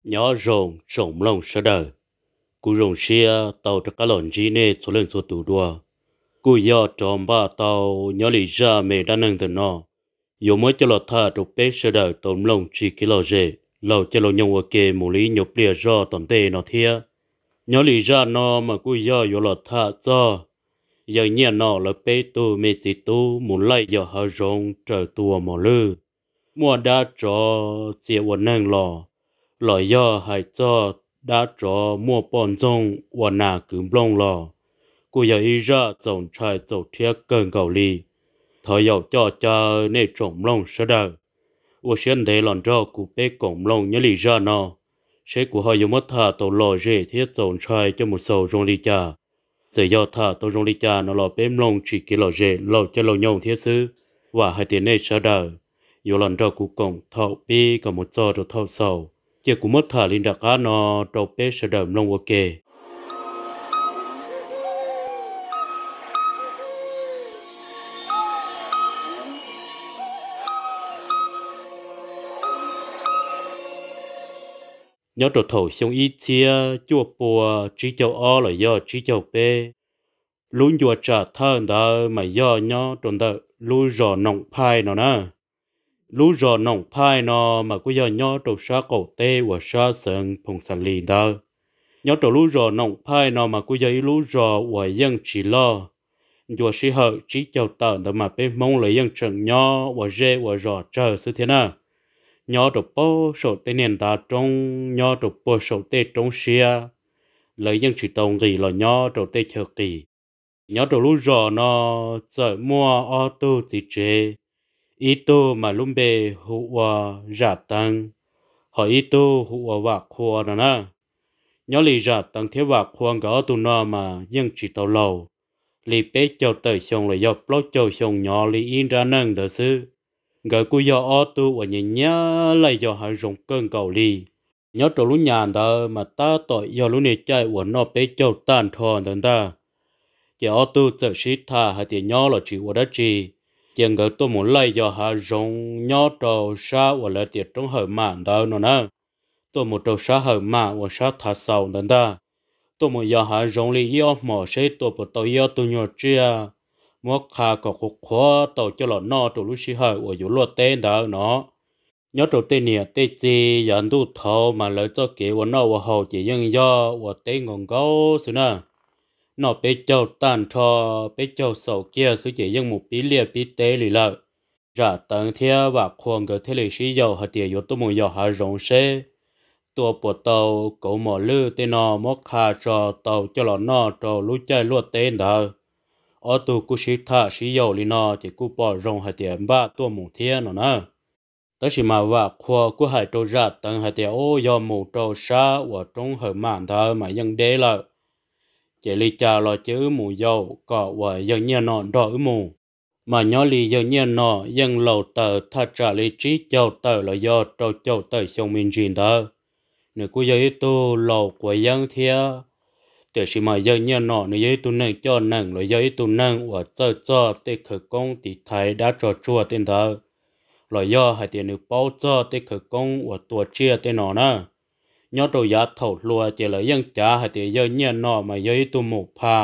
Nyob zoo tsoom mloog sawv daws, kuv zoo siab tau rov qab los ntsib nej txhua leej txhua tus dua. Kuj yog rov npaj tau nyob li zaj me dab neeg ntawm no, yuav muab coj los tham rau peb sawv daws tau mloog tsis kev lom zem, laug caij laug nyoog ua ke mus li ib nyuag pliag zoj tom ntej no thiab. Nyob li zaj no mas kuj yog yuav los tham txog yawg Nyiaj Nom lawv peb tug me txiv tub mus laij yos hav zoov raws tus uas mos lwj, muaj dab tsov txia ua neeg los, los yog hais txog dab tsov muaj poj ntxoog ua nas kwv nplooj los, kuj yog ib zaj txaus ntshai txaus rhiab kawg nkaus li. Thov yaum coj caw nej tsoom mloog sawv daws ua siab ntev los nrog kuv peb koom mloog nyob li zaj no, seb kuv ho yuav muab tham tau lom zem thiab txaus ntshai coj mus xaus zoo li cas. Txawm yog tham tau zoo li cas no los peb mloog tsis kev lom zem laug caij laug nyoog thiab xwb. Vam hais tias nej sawv daws yuav los nrog kuv koom thaum pib kom mus txog rau thaum xaus. Cia kuv muab tham li nram qab no rau peb sawv daws mloog ua ke. Nyob rau thaum xyoo ib txhiab cuaj pua tsib caug ob los yog tsib caug peb, lub ncua tsam thawj ntawd mas yog nyob rau ntawm lub zos Noom Phaij no na. Lub zos Noom Phaij no mas kuj yog nyob rau sab qaum teb uas sab xeev Phoos Xas Lis ntawd. Nyob rau lub zos Noom Phaij no mas kuj yog ib lub zos uas yeej tsis loj. Ncua sij hawm tsib caug tawm ntawd mas peb Hmoob lawv yeej tseem nyob ua zej ua zos tsawg xwb thiab na. Nyob rau puag saum tej niag ntav roob, nyob rau puag saum tej roob siab, lawv yeej tsis tau nqis los nyob rau tej chaw qis. Nyob rau lub zos no txawm muaj ob tug txiv tsev, ib tug mas lub npe hu ua Zam Teev, ho ib tug hu ua Vam Qhua no na. Nyob li Zam Teev thiab Vam Qhua nkawd ob tug no mas yeej tsis tau laus, li peb caug tawm xyoo los yog plaub caug xyoo nyob li ib nrab neej ntawd xwb. Nkawd kuj yog ob tug uas nyiam nyiam laij yos hav zoov kawg nkaus li. Nyob rau lub nyam ntawd mas tab tom yog lub niag caij uas noj peb caug tag nrho ntawd ntag. Ces ob tug txawm sib tham hais tias nyob los tsis ua dab tsi, cia nkawd tuaj mus laij yos hav zoov nyob rau sab uas lawv tias roob Hawm Mam ntawd no na. Tuaj mus rau sab Hawm Mam uas sab Thav Xaus ntawd ntag. Tuaj mus yos hav zoov li ib ob hmos seb tua puas tau ib ob tug nyuag tsiaj, muab qha kom qhuav qhuav tau coj los noj rau lub sij hawm uas yuav luaj teb ntawd no. Nyob rau tej niam tej txiv yav ntuj thaud mas lawv txoj kev ua noj ua haus ces yeej yog ua teb nkaus nkaus xwb na. Noj peb caug tag nrho, peb caug xaus kiag xwb ces yeej mus pib liaj pib teb li lawm. Zam Teev thiab Vam Qhua nkawd thiaj li sib yaum hais tias yuav tuaj mus yos hav zoov seb tua puas tau kauv mos lwj tej no muab qha tso tau coj los noj rau lub caij luaj teb ntawd. Ob tug kuj sib tham sib yaum li no ces kuj pom zoo hais tias npaj tuaj mus thiab no na. Tab sis mas Vam Qhua kuj hais rau Zam Teev hais tias, Ub, yog mus rau sab uas roob Hawm Mam ntawd mas yeej deb lawm. Ces li cas los cia wb mus yaum kom uas yawg Nyiaj Nom nrog wb mus. Mas nyob li yawg Nyiaj Nom yeej laus tawm thaj tsam li tsib caug tawm los yog rau caum tawm xyoo me ntsis ntawd, nws kuj yog ib tug laus quav yeeb thiab. Tiam sis mas yawg Nyiaj Nom nws yog ib tug neeg coj neeg los yog ib tug neeg uas txawj txog tej khawv koob tiv thaiv dab tsog tsuag tej ntawd, los yog hais tias nws paub txog tej khawv koob uas tua tsiaj tej no na. Nyob rau yav thaum hluas ces lawv yeej cav hais tias yawg Nyiaj Nom mas yog ib tug mus pha,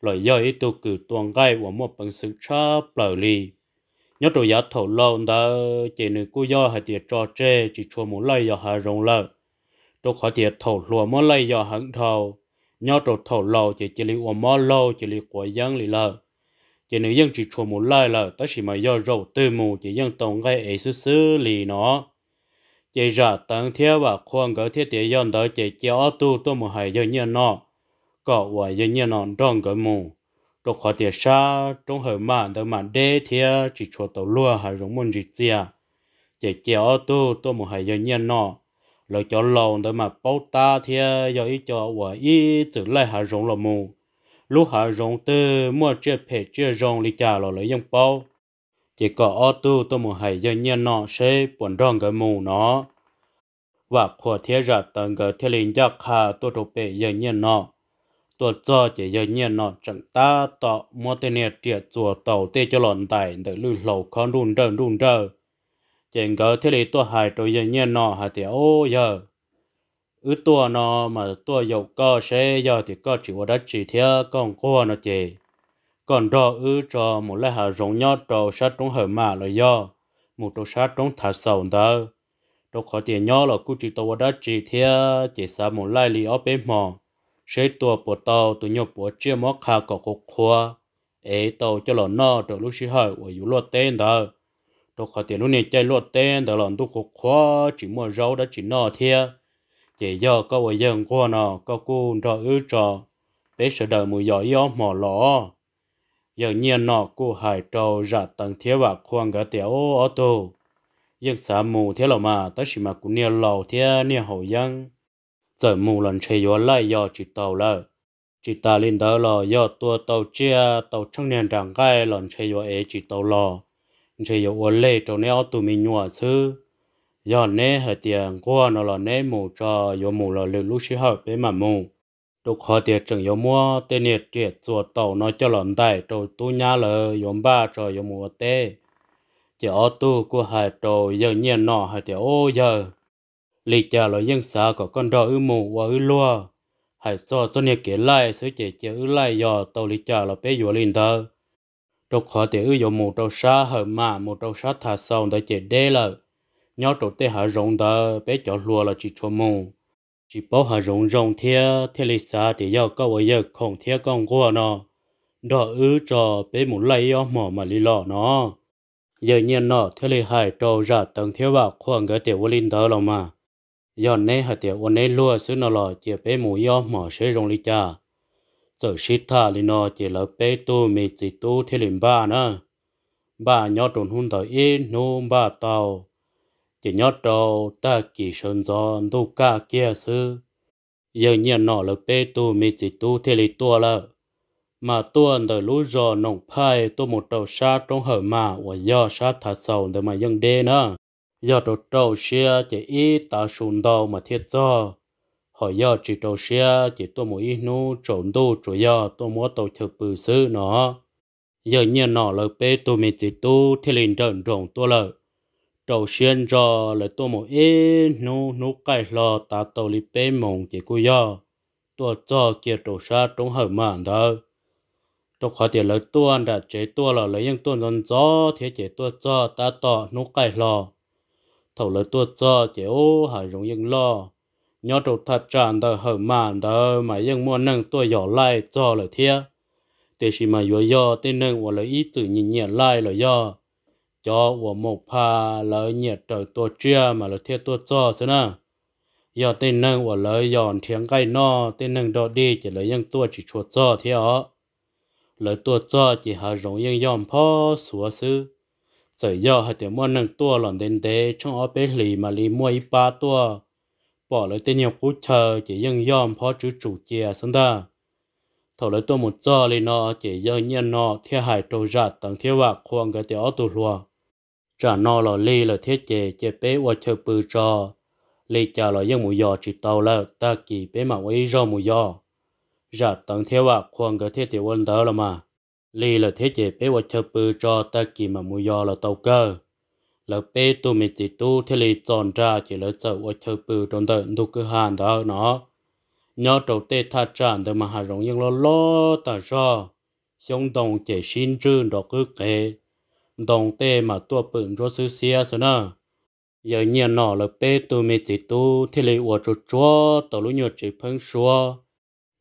los yog ib tug kws tua nqaij uas muaj peev xwm tshaj plaws li. Nyob rau yav thaum laus ntawd ces nws kuj yog hais tias tso tseg tsis tshua mus laij yos hav zoov lawm. Rau qhov tias thaum hluas muab laij yos heev dhau, nyob rau thaum laus ces cia li ua mob laug cia li quav yeeb li lawm. Ces nws yeej tsis tshua mus laij lawm, tab sis mas yog zaum twg mus ces yeej tau nqaij ev xwb xwb li no. Ces Zam Teev thiab Vam Qhua nkawd thiaj tias yog ntawd ces cia ob tug tuaj mus hais yawg Nyiaj Nom, kom uas yawg Nyiaj Nom nrog nkawd mus, rau qhov tias sab roob Hawm Mam ntawd mas deb thiab tsis tshua tau luag hav zoov muaj ntsis txiag. Ces cia ob tug tuaj mus hais yawg Nyiaj Nom. Lawv cov laus ntawd mas paub tab thiab yog ib co uas ib txwm laij hav zoov los mus. Lub hav zoov twg muaj tsiaj phem tsiaj zoo li cas los lawv yeej paub. Ces kom ob tug tuaj mus hais yawg Nyiaj Nom seb puas nrog nkawd mus no. Vam Qhua thiab Zam Teev nkawd thiaj li ncaj qha tuaj rau pem yawg Nyiaj Nom. Tuaj txog ces yawg Nyiaj Nom tseem tab tom muab tej niag riam txuas taus tej coj los ntais ntawm lwj hlau khob nruj nrawj nruj nrawj. Ces nkawd thiaj li tuaj hais rau yawg Nyiaj Nom hais tias, Ub yawg, Wb tuaj no mas tuaj yaum koj seb yog tias koj tsis ua dab tsi thiab koj nquag no ces koj nrog wb tso mus laij hav zoov nyob rau sab roob Hawm Mam los yog mus rau sab roob Thav Xaus ntawd, rau qhov tias nyob los kuj tsis tau ua dab tsi thiab ces xav mus laij li ob peb hmos seb tua puas tau tus nyuag puav tsiaj muab qha kom qhuav qhuav es tau coj los noj rau lub sij hawm uas yuav luaj teb ntawd, rau qhov tias lub niag caij luaj teb ntawd los ntuj qhuav qhuav tsis muaj zaub dab tsi noj thiab. Ces yog koj ua yawg nquag no koj kuj nrog wb tso, peb sawv daws mus yos ib ob hmos los. Yawg Nyiaj Nom kuj hais rau Zam Teev thiab Vam Qhua nkawd tias, Ub, ob tug, yeej xav mus thiab los mas, tab sis mas kuv niag laus thiab niag haus yeeb, txawm mus los ntshe yuav laij yos tsis taus lawm. Tsis tas li ntawd los yog tua tau tsiaj tau tsheej niag nram nqaij los ntshe yuav ev tsis tau los, ntshe yuav ua leg rau neb ob tug me nyuam xwb. Yog neb hais tias nquag no los neb mus tso, yuav mus los lwm lub sij hawm peb mam mus, rau qhov tias tseem yuav muab tej niag riam txuas taum no coj los ntais rau tub nyab lawv yuav npaj tso yuav mus ua teb. Ces ob tug kuj hais rau yawg Nyiaj Nom hais tias, Ub yawg, li cas los yeej xav kom koj nrog wb mus ua wb luag. Hais txog txoj niag kev laij xwb ces cia wb laij yos tau li cas los peb yuav li ntawd, rau qhov tias wb yuav mus rau sab Hawm Mam mus rau sab Thav Xaus ntawd ces deb lawm. Nyob rau tej hav zoov ntawd peb cov hluas los tsis tshua mus, tsis paub hav zoov zoo thiab, thiaj li xav tias yog koj ua yawg khoom thiab koj nquag no, nrog wb tso, peb mus laij ib ob hmos mam li los no. Yawg Nyiaj Nom thiaj li hais rau Zam Teev thiab Vam Qhua nkawd tias, Ua li ntawd los mas, yog neb hais tias ua neb luag xwb no los cia peb mus ib ob hmos seb zoo li cas. Txawm sib tham li no ces lawv peb tug me txiv tub thiaj li npaj na. Npaj nyob rau hnub ntawd ib hnub npaj tau, ces nyob rau tag kis sawv ntxov ntuj kaj kiag xwb, yawg Nyiaj Nom lawv peb tug me txiv tub thiaj li tuaj lawm. Mas tuaj ntawm lub zos Noom Phaij tuaj mus rau sab roob Hawm Mam uas yog sab Thav Xaus ntawd mas yeej deb na. Yog rau rau siab ces ib tav su ntau mas thiaj txog, hos yog tsis rau siab ces tuaj mus ib hnub tsaus ntuj tsuas yog tuaj muab tau chaw pw xwb no. Yawg Nyiaj Nom lawv peb tug me txiv tub thiaj li nrawm nroos tuaj lawm. Rau siab ntso lawv tuaj mus ib hnub, hnub qaij hlo tav tau li peb moos ces kuj yog tuaj txog kiag rau sab roob Hawm Mam ntawd. Rau qhov tias lawv tuaj nram tsev tuaj los lawv yeej tuaj ntxov ntxov thiab ces tuaj txog tab tom hnub qaij hlo. Thaum lawv tuaj txog ces ub, hav zoov yeej loj. Nyob rau thaj tsam ntawm Hawm Mam ntawd mas yeej muaj neeg tuaj yos laij txog lawm thiab, tiam sis mas yuav yog tej neeg uas lawv ib txwm nyiam nyiam laij los yog cov uas maum pha lawv nyiam raws tua tsiaj mas lawv thiaj tuaj txog xwb na. Yog tej neeg uas lawv yos nrhiav nqaij noj, tej neeg dog dig ces lawv yeej tuaj tsis tshua txog thiab os. Lawv tuaj txog ces hav zoov yeej yog nphob xuav xwb. Txawm yog hais tias muaj neeg tuaj los ntev ntev tsheej ob peb hlis mam li muaj ib pab tuaj, pom lawv tej nyuag qub chaw ces yeej yog nphob tswb tsum cia xwb ntag. Thaum lawv tuaj mus txog li no ces yawg Nyiaj Nom thiaj hais rau Zam Teev thiab Vam Qhua nkawd tias, Ob tug hluas, tsam no los lig lawm thiab ces cia peb ua chaw pw tso, li cas los yeej mus yos tsis tau lawm, tag kis peb mam ua ib zaug mus yos. Zam Teev thiab Vam Qhua nkawd thiaj tias, Ua ntawd los mas, lig lawm thiab ces peb ua chaw pw tso, tag kis mam mus yos los tau kawg. Lawv peb tug me txiv tub thiaj li txo nra ces lawv txawm ua chaw pw rau ntawm ntug kwj ha ntawd no. Nyob rau tej thaj tsam ntawd mas hav zoov yeej loj loj tag zog, xyoob ntoo ces sib ntswj nrov qwb qev, ntoo tej mas tuaj pwm ntsuab xwb xiab xwb na. Yawg Nyiaj Nom lawv peb tug me txiv tub thiaj li ua tsuag tsuag tau lub nyuag tsev pheeb suab.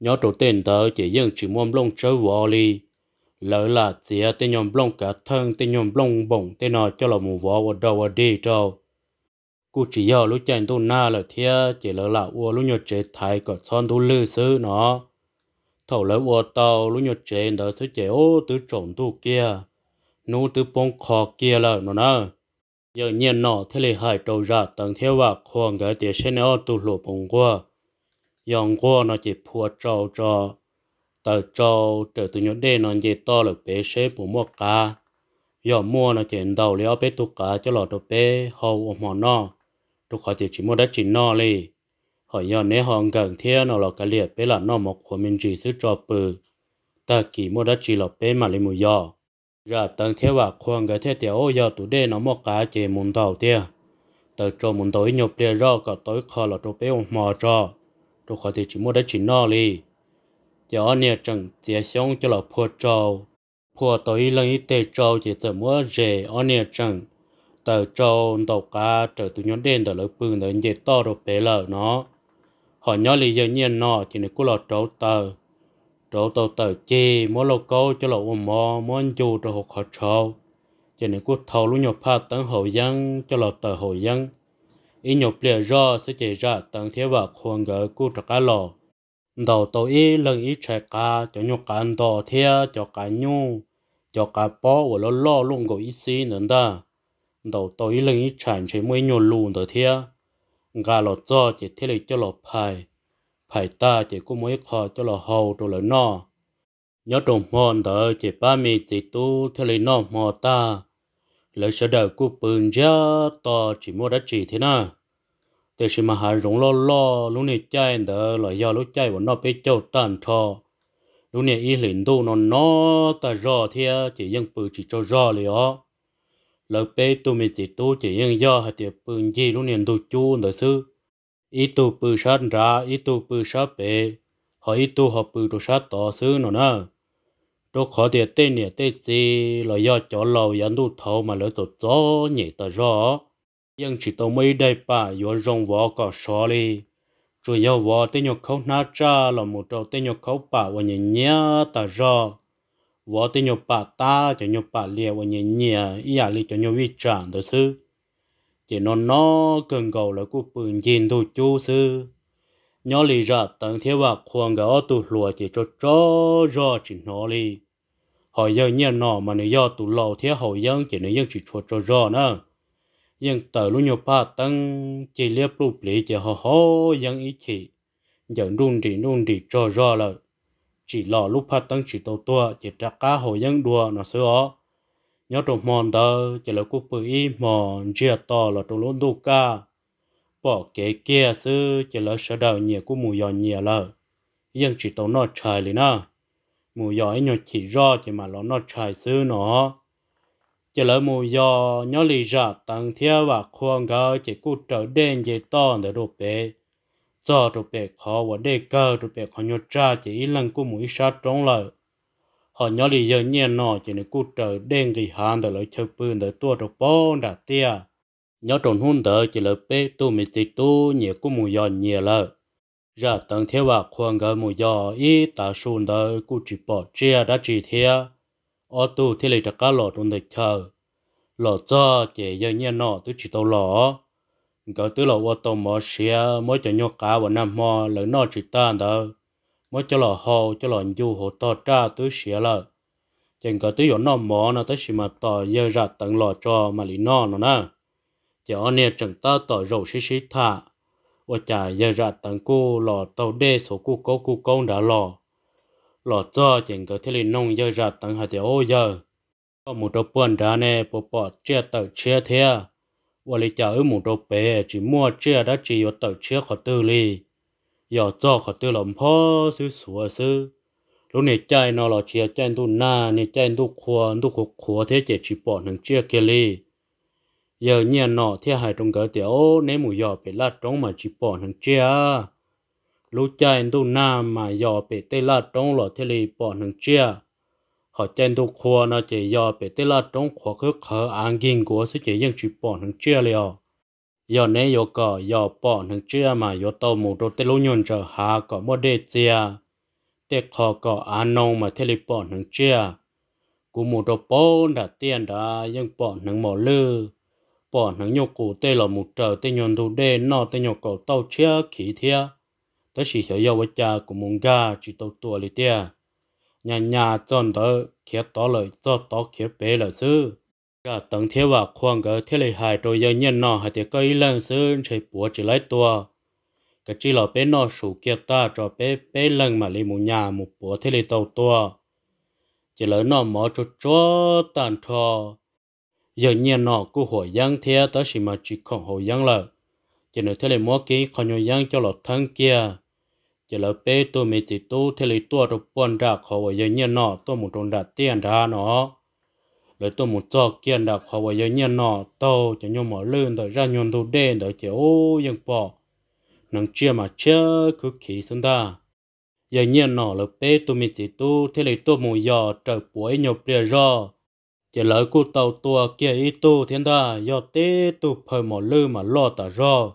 Nyob rau tej ntawd ces yeej tsis muaj nplooj tsawb vov li. Lawv lam txiav tej nyuag nplooj kav theej, tej nyuag nplooj npoom tej no coj los mus vov ua dog ua dig rau. Kuj tsis yog lub caij ntuj nag lawm thiab ces lawv lam ua lub nyuag tsev thaiv kom txhob ntub lwj xwb no. Thaum lawv ua tau lub nyuag tsev ntawd xwb ces ub, twb tsaus ntuj kiag, hnub twb poob qho kiag lawm no na. Yawg Nyiaj Nom thiaj li hais rau Zam Teev thiab Vam Qhua nkawd tias, Seb nej ob tug hluas puas nquag? Yog nquag no ces phua tsau tso, taws tsau raws tus nyuag dej no nce toj lawm pem seb puas muaj qav. Yog muaj no ces ntaus li ob peb tug qav coj los rau peb hau ua hmo noj, rau qhov tias tsis muaj dab tsi noj li. Hos yog neb ho nkees thiab no los kav liam, peb lam noj mov qhuav me ntsis xwb tso pw, tag kis muaj dab tsi los peb mam li mus yos. Zam Teev thiab Vam Qhua nkawd thiaj tias, Ub, yog tus dej no muaj qav ces mus ntaus tiag. taws tsau mus ntaus ib nyuag pliag zoj kom tau ib qho los rau peb ua hmo tso, rau qhov tias tsis muaj dab tsi noj li. Ces ob niag tseem txiav xyoob coj los phua tsau. Phua tau ib leeg ib teg tsau ces txawm muab zes, ob niag tseem taws tsau ntaus qav raws tus nyuag dej ntawm lawv pw ntawd nce toj rau pem lawm no. Ho nyob li yawg Nyiaj Nom ces nws kuj los rauv taws, rauv tau tawm cig muab lauj kaub coj los ua mov muab ncu rau hauv qhov tshauv. Ces nws kuj thau lub nyuag phaj teeb haus yeeb coj los taws haus yeeb. Ib nyuag pliag zoj xwb ces Zam Teev thiab Vam Qhua nkawd kuj rov qab los ntaus tau ib leeg ib tshais qav, cov nyuag qav nto thiab cov qav nyuj, cov qav pob uas loj loj luaj nkaus ib xib ntawd ntag. Ntaus tau ib leeg ib tshais ntshe muaj ib nyuag lus ntawd thiab. Nqa los txog ces thiaj li coj los phais, phais tag ces kuj muab ib qho coj los hau rau lawv noj. Nyob rau hmo ntawd ces pab me txiv tub thiaj li noj hmo tag, lawv sawv daws kuj pw ntsiag to tsis muaj dab tsi thiab na. Tiam sis mas hav zoov loj loj lub niag caij ntawd los yog lub caij uas noj peb caug tag nrho, lub niag ib hlis ntuj no no tag zog thiab ces yeej pw tsis tsaug zog li os. Lawv peb tug me txiv tub ces yeej yog hais tias pw ncig lub niag ntug cub ntawd xwb, ib tug pw sab nrad ib tug pw sab pem, ho ib tug ho pw rau sab tod xwb no na. Rau qhov tias tej niam tej txiv los yog cov laus yav ntuj thaud mas lawv txom txom nyem tas zog, yeej tsis tau muaj ib daim pam yuav zoo vov kom sov li. Tsuas yog vov tej nyuag khaub hnab tsaj los mus rau tej nyuag khaub pam uas nyias nyias tas zog, vov tej nyuag pam tab cov nyuag pam lias uas nyias nyias ib yam li cov nyuag vij tsam ntawd xwb. Ces no no kawg nkaus lawv kuj pw ncig ntug cub xwb. Nyob li Zam Teev thiab Vam Qhua nkawd ob tug hluas ces tsaug tsaug zog tsis hnov li. Ho yawg Nyiaj Nom mas nws yog tus laus thiab haus yeeb ces nws yeej tsis tshua tsaug zog na. Yeej taws lub nyuag phaj teeb cig liab pluj pliv ces ho haus yeeb ib chim, ncaws nruj nrim nruj nrim tsaug zog lawm. Tsim los lub phaj teeb tsis tau tuag ces rov qab haus yeeb dua no xwb os. Nyob rau hmo ntawd ces lawv kuj pw ib hmos ntsiag to los rau lub ntuj kaj, pom kev kiag xwb ces lawv sawv daws nyias kuj mus yos nyias lawm, yeej tsis tau noj tshais li na. Mus yos ib nyuag chim zoj ces mam los noj tshais xwb no. Ces lawv mus yos nyob li Zam Teev thiab Vam Qhua nkawd ces kuj raws dej nce toj ntawd rau pem, txog rau pem qhov uas dej kawg rau pem qhov nyuag tsag ces ib leeg kuj mus ib sab roob lawm. Ho nyob li yawg Nyiaj Nom ces nws kuj raws dej nqis hav ntawm lawv chaw pw ntawd tuaj rau pem nram tiaj. Nyob rau hnub ntawd ces lawv peb tug me txiv tub nyias kuj mus yos nyias lawm. Zam Teev thiab Vam Qhua nkawd mus yos ib tav su ntawd kuj tsis pom tsiaj dab tsi thiab, ob tug thiaj li rov qab los rau ntawm chaw. Los txog ces yawg Nyiaj Nom twb tsis tau los. Nkawd twb los ua tau mov siav, muab cov nyuag qav uas nag hmo lawv noj tsis tag ntawd muab coj los hau coj los ncu hauv tog raj twb siav lawm. Ces nkawd twb yuav noj mov no tab sis mas tos yawg Zam Teev los tso mam li noj no na. Ces ob niag tseem tab tom zaum sib sib tham, ua cas yawg Zam Teev kuj los taug dej xuas kuj kaub kuj kaub nrad los. Los txog ces nkawd thiaj li noog yawg Zam Teev hais tias, Au yawg, koj mus rau puag nrad ne puas pom tsiaj tawm tshiab thiab? Ua li cas wb mus rau pem tsis muaj tsiaj dab tsi yuav tawm tshiab qhov twg li? Yog txog qhov twg los nphob xwb xuav xwb. Lub niag caij no los tsis yog caij ntuj nag, niag caij ntuj qhua, ntuj qhuav qhuav thiab ces tsis pom hneev tsiaj kiag li. Yawg Nyiaj Nom thiaj hais rau nkawd tias, Au, neb mus yos pem laj roob mas tsis pom hneev tsiaj. Lub caij ntuj nag mas yos pem tej laj roob los thiaj li pom hneev tsiaj. Ho caij ntuj qhua no ces yos pem tej laj roob qhuav qhwb qhawv av nkig nkuav xwb ces yeej tsis pom hneev tsiaj li os. Yog neb yuav kom yos pom hneev tsiaj mas yuav tau mus rau tej lub nyuag ntsaws hav kom muaj dej txias, tej qho kom av noo mas thiaj li pom hneev tsiaj. Kuv mus rau pem nram tiaj nrad yeej pom hneev mos lwj, pom hneev nyuj qus tej los mus raws tej nyuag ntug dej noj tej nyuag kaus tauj tshiab khiv thiab. Tab sis xyov yog ua cas kuv mus nkag tsis tau tua li tiag. Nyas nyas txog ntawd khiav tod lawm, txog tod khiav pem lawm xwb. Zam Teev thiab Vam Qhua nkawd thiaj li hais rau yawg Nyiaj Nom hais tias, Koj ib leeg xwb ntshe puav tsis laib tua. Kav tsij los peb noj su kiag tag tso peb peb leeg mam li mus nyas mus puav thiaj li tau tua. Ces lawv noj mov tsuag tsuag tag nrho. Yawg Nyiaj Nom kuj huam yeeb thiab tab sis mas tsis khoom haus yeeb lawm, ces nws thiaj li muab kiag ib qho nyuag yeeb coj los theeb kiag. Ces lawv peb tug me txiv tub thiaj li tuaj rau puag nram qhov uas yawg Nyiaj Nom tuaj mus rau nram tiaj nrad no. Lawv tuaj mus txog kiag nram qhov uas yawg Nyiaj Nom taug cov nyuag mos lwj ntawm zaj nyuag ntug dej ntawd ces ub yeej pom hneev tsiaj mas tshiab khwb khiv xwb ntag. Yawg Nyiaj Nom lawv peb tug me txiv tub thiaj li tuaj mus yos raws puav ib nyuag pliag zoj, ces lawv kuj tau tua kiag ib tug thiab ntag, yog tib tug phaw mos lwj mas loj tas zog,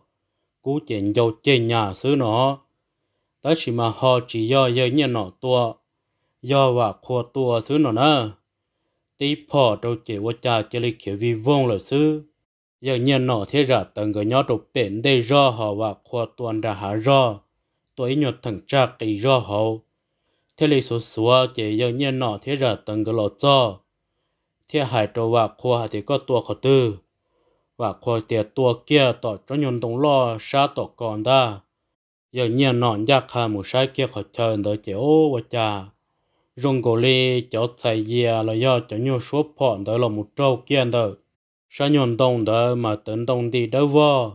kub ces ncau ceg nyas xwb no. Tab sis mas ho tsis yog yawg Nyiaj Nom tua, yog Vam Qhua tua xwb no na. Tib phom rau ces ua cas cia li khiav vij voog lawm xwb. Yawg Nyiaj Nom thiab Zam Teev nkawd nyob rau pem ntej zog, ho Vam Qhua tua nram hav zog, tua ib nyuag theem tsaj qis zog hauv, thiaj li xuav xuav ces yawg Nyiaj Nom thiab Zam Teev nkawd los txog, thiaj hais rau Vam Qhua hais tias, Koj tua qhov twg? Vam Qhua tias, Tua kiag tom tsob nyuag ntoo loj sab tom ko ntag. Yawg Nyiaj Nom ncaj qha mus saib kiag qhov chaw ntawd ces ub ua cas zoo nkaus li cov txhais yias los yog cov nyuag suab phom ntawd los mus raug kiag ntawm sab nyuag ntoo ntawd mas tawv ntoo nti dawb vog.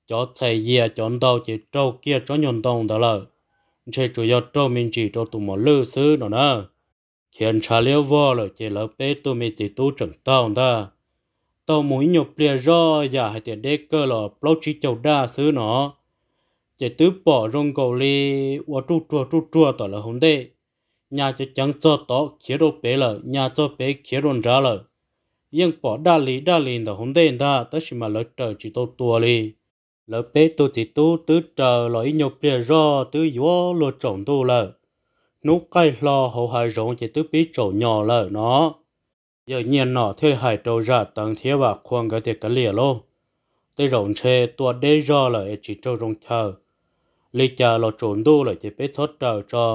Cov txhais yias cov ntau ces raug kiag tsob nyuag ntoo ntawd lawm, ntshe tsuas yog raug me ntsis rau tus mos lwj xwb no na. Khiav ntshav liab vog lawm ces lawv peb tug me txiv tub tseem taug ntag. Taug mus ib nyuag pliag zoj yam hais tias deb kawg los plaub tsib caug daj xwb no, ces twb pom zoo nkaus li ua ruj ruag ruj ruag tom lawv hauv ntej, nyas ceev ceev txog tod khiav rau pem lawm, nyas txog pem khiav rau nrad lawm. Yeej pom daj li daj li ntawm hauv ntej ntag, tab sis mas lawv raws tsis tau tua li. Lawv peb tug txiv tub twb raws los ib nyuag pliag zoj twb yuav luag tsaus ntuj lawm. Hnub qaij hlo hauv hav zoov ces twb pib tsaus nyos lawm no. Yawg Nyiaj Nom thiaj hais rau Zam Teev thiab Vam Qhua nkawd tias, Kav liam lauj, tej zaum ntshe tua deb zog lawm es tsis raug zoo chaw. Li cas los tsaus ntuj lawm ces peb txhob raws tso.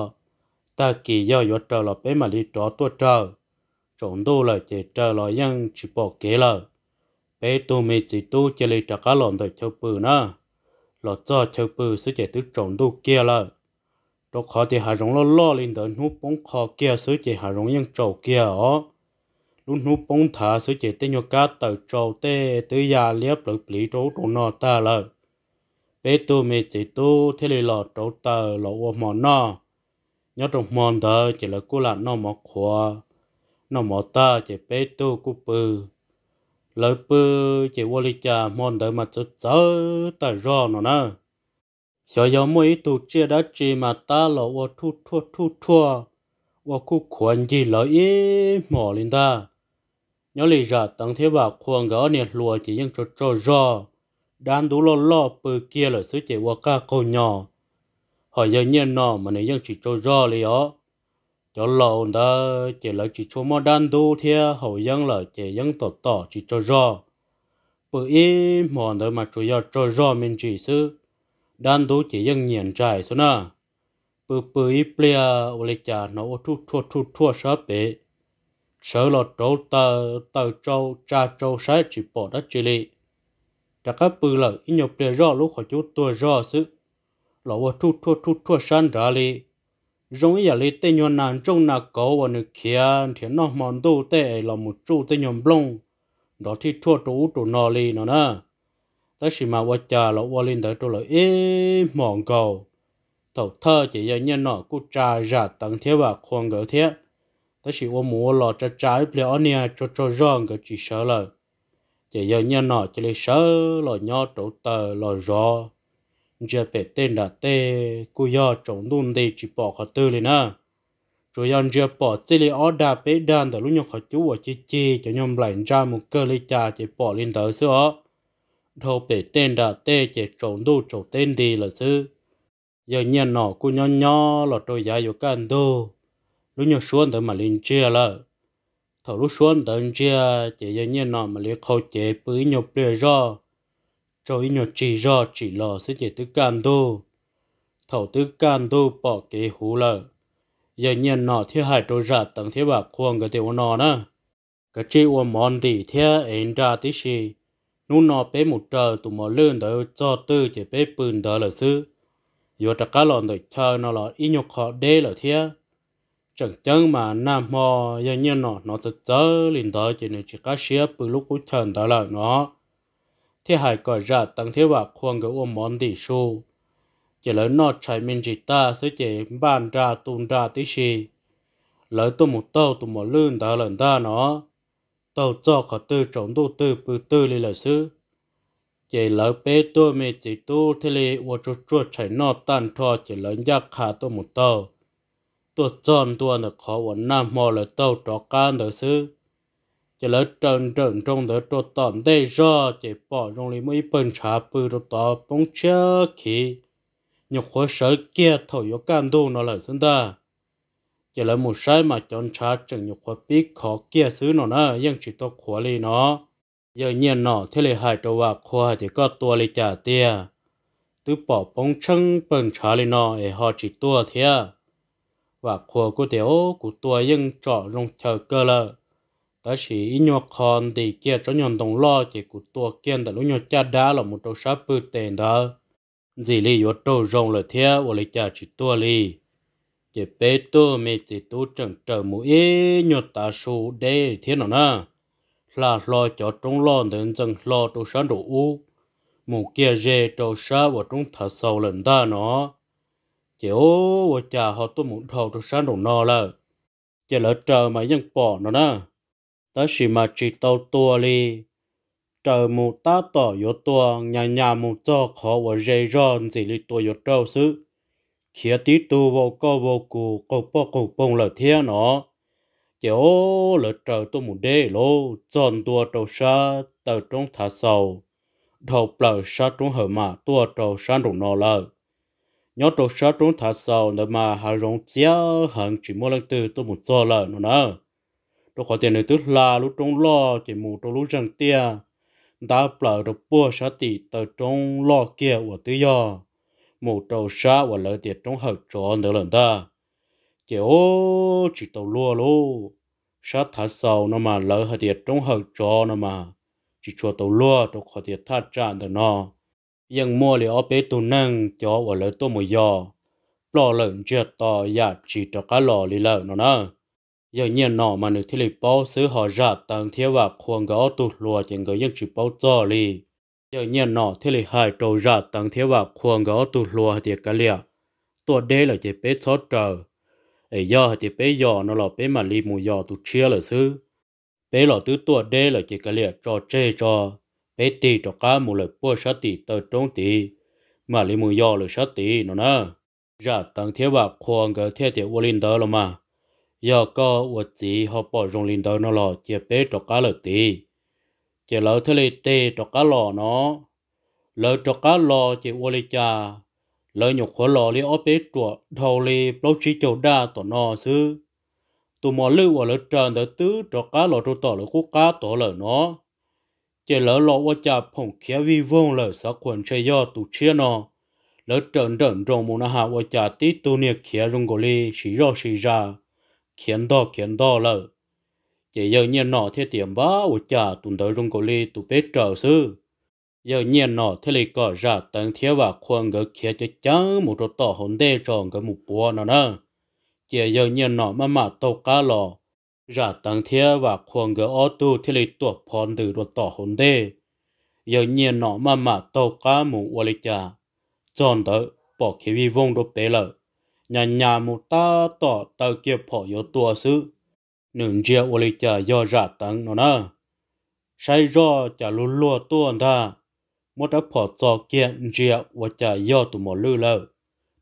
Tag kis yog yuav raws los peb mam li rov tuaj raws. Tsaus ntuj lawm ces raws los yeej tsis pom kev lawm. Peb tug me txiv tub cia li rov qab los ntawm chaw pw na. Los txog chaw pw xwb ces twb tsaus ntuj kiag lawm, rau qhov tias hav zoov loj loj li ntawd hnub poob qho kiag xwb ces hav zoov yeej tsaus kiag os. Lub hnub poob nthav xwb ces tej nyuag kab taws tsau tej twb ya liab plawv pliv rau ub rau no tag lawm. Peb tug me txiv tub thiaj li los rauv taws los ua hmo noj. Nyob rau hmo ntawd ces lawv kuj lam noj mov qhuav, noj mov tag ces peb tug kuj pw. Lawv pw ces ua li cas hmo ntawd mas txawv txawv tag zog no na. Xyov yog muaj ib tug tsiaj dab tsi mas tab los ua thuj thuaj thuj thuaj, ua khuj khuav ncig lawv ib hmos li ntag. Nyob li Zam Teev thiab Vam Qhua nkawd ob niag hluas ces yeej tsaug tsaug zog, dab ntub loj loj pw kiag lawm xwb ces ua qaj qaug nyos. Ho yawg Nyiaj Nom mas nws yeej tsis tsaug zog li os. Cov laus ntawd ces lawv tsis tshua muaj dab ntub thiab haus yeeb lawm ces yeeb tom tom tsis tsaug zog. Pw ib hmos ntawd mas tsuas yog tsaug zog me ntsis xwb, dab ntub ces yeej nyiam ntsais xwb na. Pw pw ib pliag ua li cas hnov ua thuj thuaj thuj thuaj sab pem, sawv los rauv taws, taws tsau tsa tsau saib tsis pom dab tsi li. Rov qab pw lawm ib nyuag pliag zoj lub qhov cub tuag zog xwb, los ua thuj thuaj thuj thuaj sab nrad li. Zoo ib yam li tej nyuag nas ntsooj nas kauv uas nws khiav nrhiav noj hmo ntuj tej es los mus tsuj tej nyuag nplooj nrov thij thuaj rau ub rau no li no na. Tab sis mas ua cas los ua li ntawd rau lawv ib hmos nkaus. Thaum thawj ces yawg Nyiaj Nom kuj tsa Zam Teev thiab Vam Qhua nkawd thiab, tab sis ua mus ua los tsa tsa ib pliag ob niag tsaug tsaug zog nkawd tsis sawv lawm. Ces yawg Nyiaj Nom cia li sawv los nyob rauv taws los zov, ntsia pem tej nram tej kuj yog tsaus ntuj nti tsis pom qhov twg li na. Tsuas yog ntsia pom txij li ob dag peb dag ntawm lub nyuag qhov cub uas cig cig cov nyuag nplaim ntsa mus kawg li cas ces pom li ntawd xwb os. Dhau pem tej nram tej ces tsaus ntuj tsaus teb nti lawm xwb. Yawg Nyiaj Nom kuj nyob nyob los rau yav yuav kaj ntug, lub nyuag suab ntawd mam li ntsiag lawm. Thaum lub suab ntawd ntsiag ces yawg Nyiaj Nom mam li qhau cev pw ib nyuag pliag zoj, tsaug ib nyuag tsig zog tsim los xwb ces twb kaj ntug. Thaum twb kaj ntug pom kev huv lawm, yawg Nyiaj Nom thiaj hais rau Zam Teev thiab Vam Qhua nkawd tias, Ua no na, kav tsij ua mov ntim thiab ev nra tib si. Hnub no peb mus raws tus mos lwj ntawd txog twg ces peb pw ntawd lawm xwb. Yuav rov qab los ntawm chaw no los ib nyuag qho deb lawm thiab. Tseem ceeb mas nag hmo yawg Nyiaj Nom hnov txawv txawv li ntawd ces nws tsis qab siab pw lub qub chaw ntawd lawm no. Thiaj hais kom Zam Teev thiab Vam Qhua nkawd ua mov ntim su. Ces lawv noj tshais me ntsis tag xwb ces npaj nra tu nra tib si, lawv tuaj mus taug tus mos lwj ntawd lawm ntag no. taug txog qhov twg tsaus ntuj twg pw twg li lawm xwb. Ces lawv peb tug me txiv tub thiaj li ua tsuag tsuag tshais noj tag nrho ces lawv ncaj qha tuaj mus taug, tuaj txog ntua ntawm qhov uas nag hmo lawv taug rov qab ntawd xwb. Ces lawv raws nrawm nroos ntawd rau tom ntej zog ces pom zoo li muaj ib pawg ntshav pw rau tod poob tshiab khiv, nyuam qhuav sawv kiag thaum yuav kaj ntug no lawm xwb ntag. Ces lawv mus saib mas cov ntshav tseem nyuam qhuav pib khov kiag xwb no na, yeej tsis tau qhuav li no. Yawg Nyiaj Nom thiaj li hais rau Vam Qhua hais tias, koj tua li cas tiag, twb pom poob tsheeb pawg ntshav li no es ho tsis tuag thiab? Vam Qhua kuj tias, o, kuv tua yeej tsom zoo chaw kawg lawm, tab sis ib nyuag qho ntis kiag tsob nyuag ntoo loj ces kuv tua kiag ntawm lub nyuag caj dab los mus rau sab pwg tes ntawd, ntxim li yuav raug zoo lawm thiab ua li cas tsis tuag li. Ces peb tug me txiv tub tseem raws mus ib nyuag tav su deb thiab no na, hla hlo cov roob loj ntawd ntxees hlo rau sab nraum ub, mus kiag ze rau sab uas roob Thav Xaus lawm ntag no. Ces o, ua cas ho tuaj mus dhau rau sab nraum no lawm? Ces lawv raws mas yeej pom no na, tab sis mas tsis tau tua li. Raws mus tab tom yuav tua, nyas nyas mus txog qhov uas ze zog ntxim li tua yuav raug xwb, khiav tib tug vau kauj vau kus qaug poj qaug poog lawm thiab no. Ces o, lawv raws tuaj mus deb lauj, txog ntua rau sab taw roob Thav Xaus, dhau plaws sab roob Hawm Mam tuaj rau sab nraum no lawm. Nyob rau sab roob Thav Xaus ntawd mas hav zoov txias heev tsis muaj leej twg tuaj mus txog lawm no na, rau qhov tias nws twb hla lub roob loj ces mus rau lub zeeg tiaj ntab plaws rau puag sab tim taw roob loj kiag uas twb yog mus rau sab uas lawv tias roob Hawm Tsov ntawd lawm ntag. Ces o, tsis tau luag lauj, sab Thav Xaus no mas lawv hais tias roob Hawm Tsov no mas tsis tshua tau luag rau qhov tias thaj tsam ntawm no yeej muaj li ob peb tug neeg cov uas lawv tuaj mus yos ploj lawm ntsiag to yam tsis rov qab los li lawm no na. Yawg Nyiaj Nom mas nws thiaj li paub xwb, ho Zam Teev thiab Vam Qhua nkawd ob tug hluas ces nkawd yeej tsis paub txog li. Yawg Nyiaj Nom thiaj li hais rau Zam Teev thiab Vam Qhua nkawd ob tug hluas hais tias, kav liam, tuaj deb lawm ces peb txhob raws, es yog hais tias peb yos no los peb mam li mus yos tus tshiab lawm xwb. Peb los twb tuaj deb lawm ces kav liam tso tseg tso, peb tig rov qab mus lawm puag sab tim taw roob tid, mam li mus yos lawm sab tid no na. Zam Teev thiab Vam Qhua nkawd thiaj tias, ua li ntawd los mas, yog koj ua txiv ho pom zoo li ntawd no los cia peb rov qab lawm tid. Ces lawv thiaj li tig rov qab los no. Lawv rov qab los ces ua li cas, lawv nyuam qhuav los li ob peb ruam dhau li plaub tsib caug daj tom no xwb, tus mos lwj uas lawv raws ntawd twb rov qab los rau tom lawv qub qab tod lawm no. Ces lawv los ua cas phoom khiav vij voog lawm, xav qhuas ntshe yog tus tshiab no. Lawv raws nrawm nroos mus na has ua cas tib tug niag khiav zoo nkaus li siv zoj siv zas, khiav ntog khiav ntog lawm. Ces Yawg Nyiaj Nom thiaj tias, npab, ua cas tus ntawd zoo nkaus li tus peb raws xwb. Yawg Nyiaj Nom thiaj li kom Zam Teev thiab Vam Qhua nkawd khiav ceev ceev mus rau tom hauv ntej tso nkawd mus puav no na. Cia Yawg Nyiaj Nom maj mam taug qab los, Zam Teev thiab Vam Qhua nkawd ob tug thiaj li tuam phov ntws rau tom hauv ntej. Yawg Nyiaj Nom maj mam taug qab mus ua li cas, txog ntawd pom khiav vij voog rau pem lawm, nyas nyas mus tab tom taw kiag phom yuav tua xwb. Nws ntsia ua li cas yog Zam Teev no na. Saib zoj cas luag luag tuaj ntag, muab rab phom txo kiag ntsia ua cas yog tus mos lwj lawm.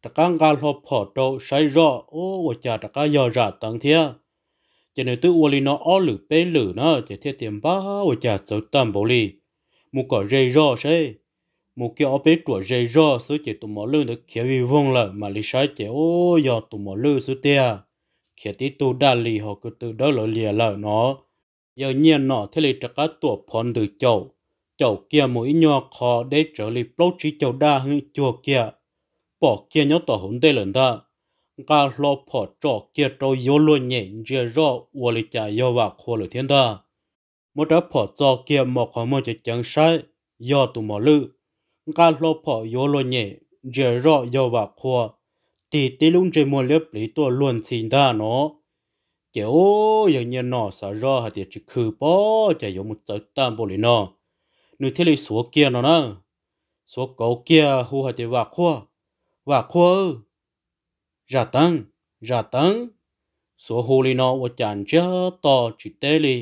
Rov qab nqa hlo phom rau saib zoj, ua cas rov qab yog Zam Teev thiab. Ces nws twb ua li no ob lwm peb lwm na ces thiaj tias, npab, ua cas txawv tag npaum li, mus kom ze zog seb. Mus kiag ob peb ruam ze zog xwb ces tus mos lwj ntawd khiav vij voog lawm, mam li saib ces, u, yog tus mos lwj xwb tiag, khiav tib tug daj li ho ko tw dawb lawv lias lawm no. Yawg Nyiaj Nom thiaj li rov qab tuam phov ntws caum, caum kiag mus ib nyuag qho deb tsawv li plaub tsib caug daj heev cuag kiag, pom kiag nyob tom hauv ntej lawm ntag. Nqa hlo phom tsom kiag rau yuav luag nyem ntsia zoj ua li cas yog Vam Qhua lawm thiab ntag. Muab rab phom txo kiag mos qhov muag ceev ceev saib, yog tus mos lwj. Nqa hlo phom yuav luag nyem ntsia zoj yog Vam Qhua, tig tib lub ntsej muag liab pliv tuaj luag ntxhi ntag no. Ces, u, Yawg Nyiaj Nom xav zoj hais tias tsis khw pob cas yuav mus txawv tag npaum li no, nws thiaj li xuav kiag no na. Xuav kauv kiag hu hais tias, Vam Qhua, Vam Qhua, Zam Teev, Zam Teev. Xuav hu li no ua cas ntsiag to tsis teb li.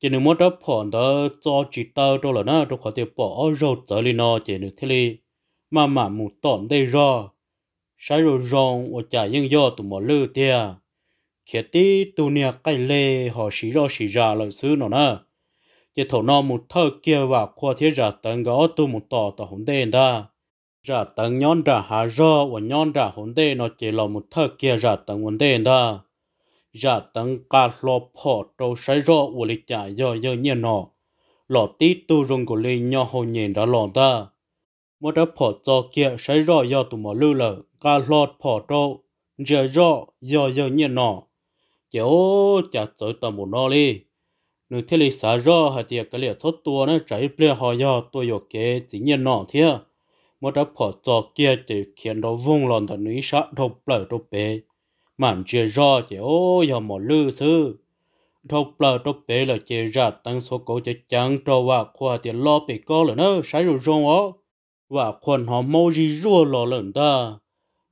Ces nws muab rab phom ntawd txo tsis taw rau lawm na, rau qhov tias pom ob zaug txawv li no ces nws thiaj li maj mam mus tom ntej zog, saib zoo zoo ua cas yeej yog tus mos lwj tiag, khiav tib tug niag qaij le ho siv zoj siv zam lawm xwb no na. Ces thaum no mus thawj kiag Vam Qhua thiab Zam Teev nkawd ob tug mus tos tom hauv ntej ntag. Zam Teev nyob nram hav zog uas nyob nram hauv ntej no ces los mus thawj kiag Zam Teev ua ntej ntag. Zam Teev nqa hlo phom rau saib zoj ua li cas yog yawg Nyiaj Nom los tib tug zoo nkaus li nyo hau nyem nrad los ntag. Muab rab phom txo kiag saib zoj yog tus mos lwj lawm, nqa hlo phom rau ntsia zoj yog yawg Nyiaj Nom. Ces ua cas txawv tau npaum no li, nws thiaj li xav zoj hais tias kav liam txhob tua na, tsam ib pliag ho yog tua yuam kev txiv Nyiaj Nom thiab. Muab rab phom txo kiag ces khiav nrov voog los ntawm nws ib sab dhau plaws rau pem, mam ntsia zoj ces ua yog mos lwj xwb. Dhau plaws rau pem lawm ces Zam Teev xuav kauv ceev ceev rau Vam Qhua hais tias los pem koj lawm na, saib zoo zoo os. Vam Qhua hnov maub zig zuag los lawm ntag,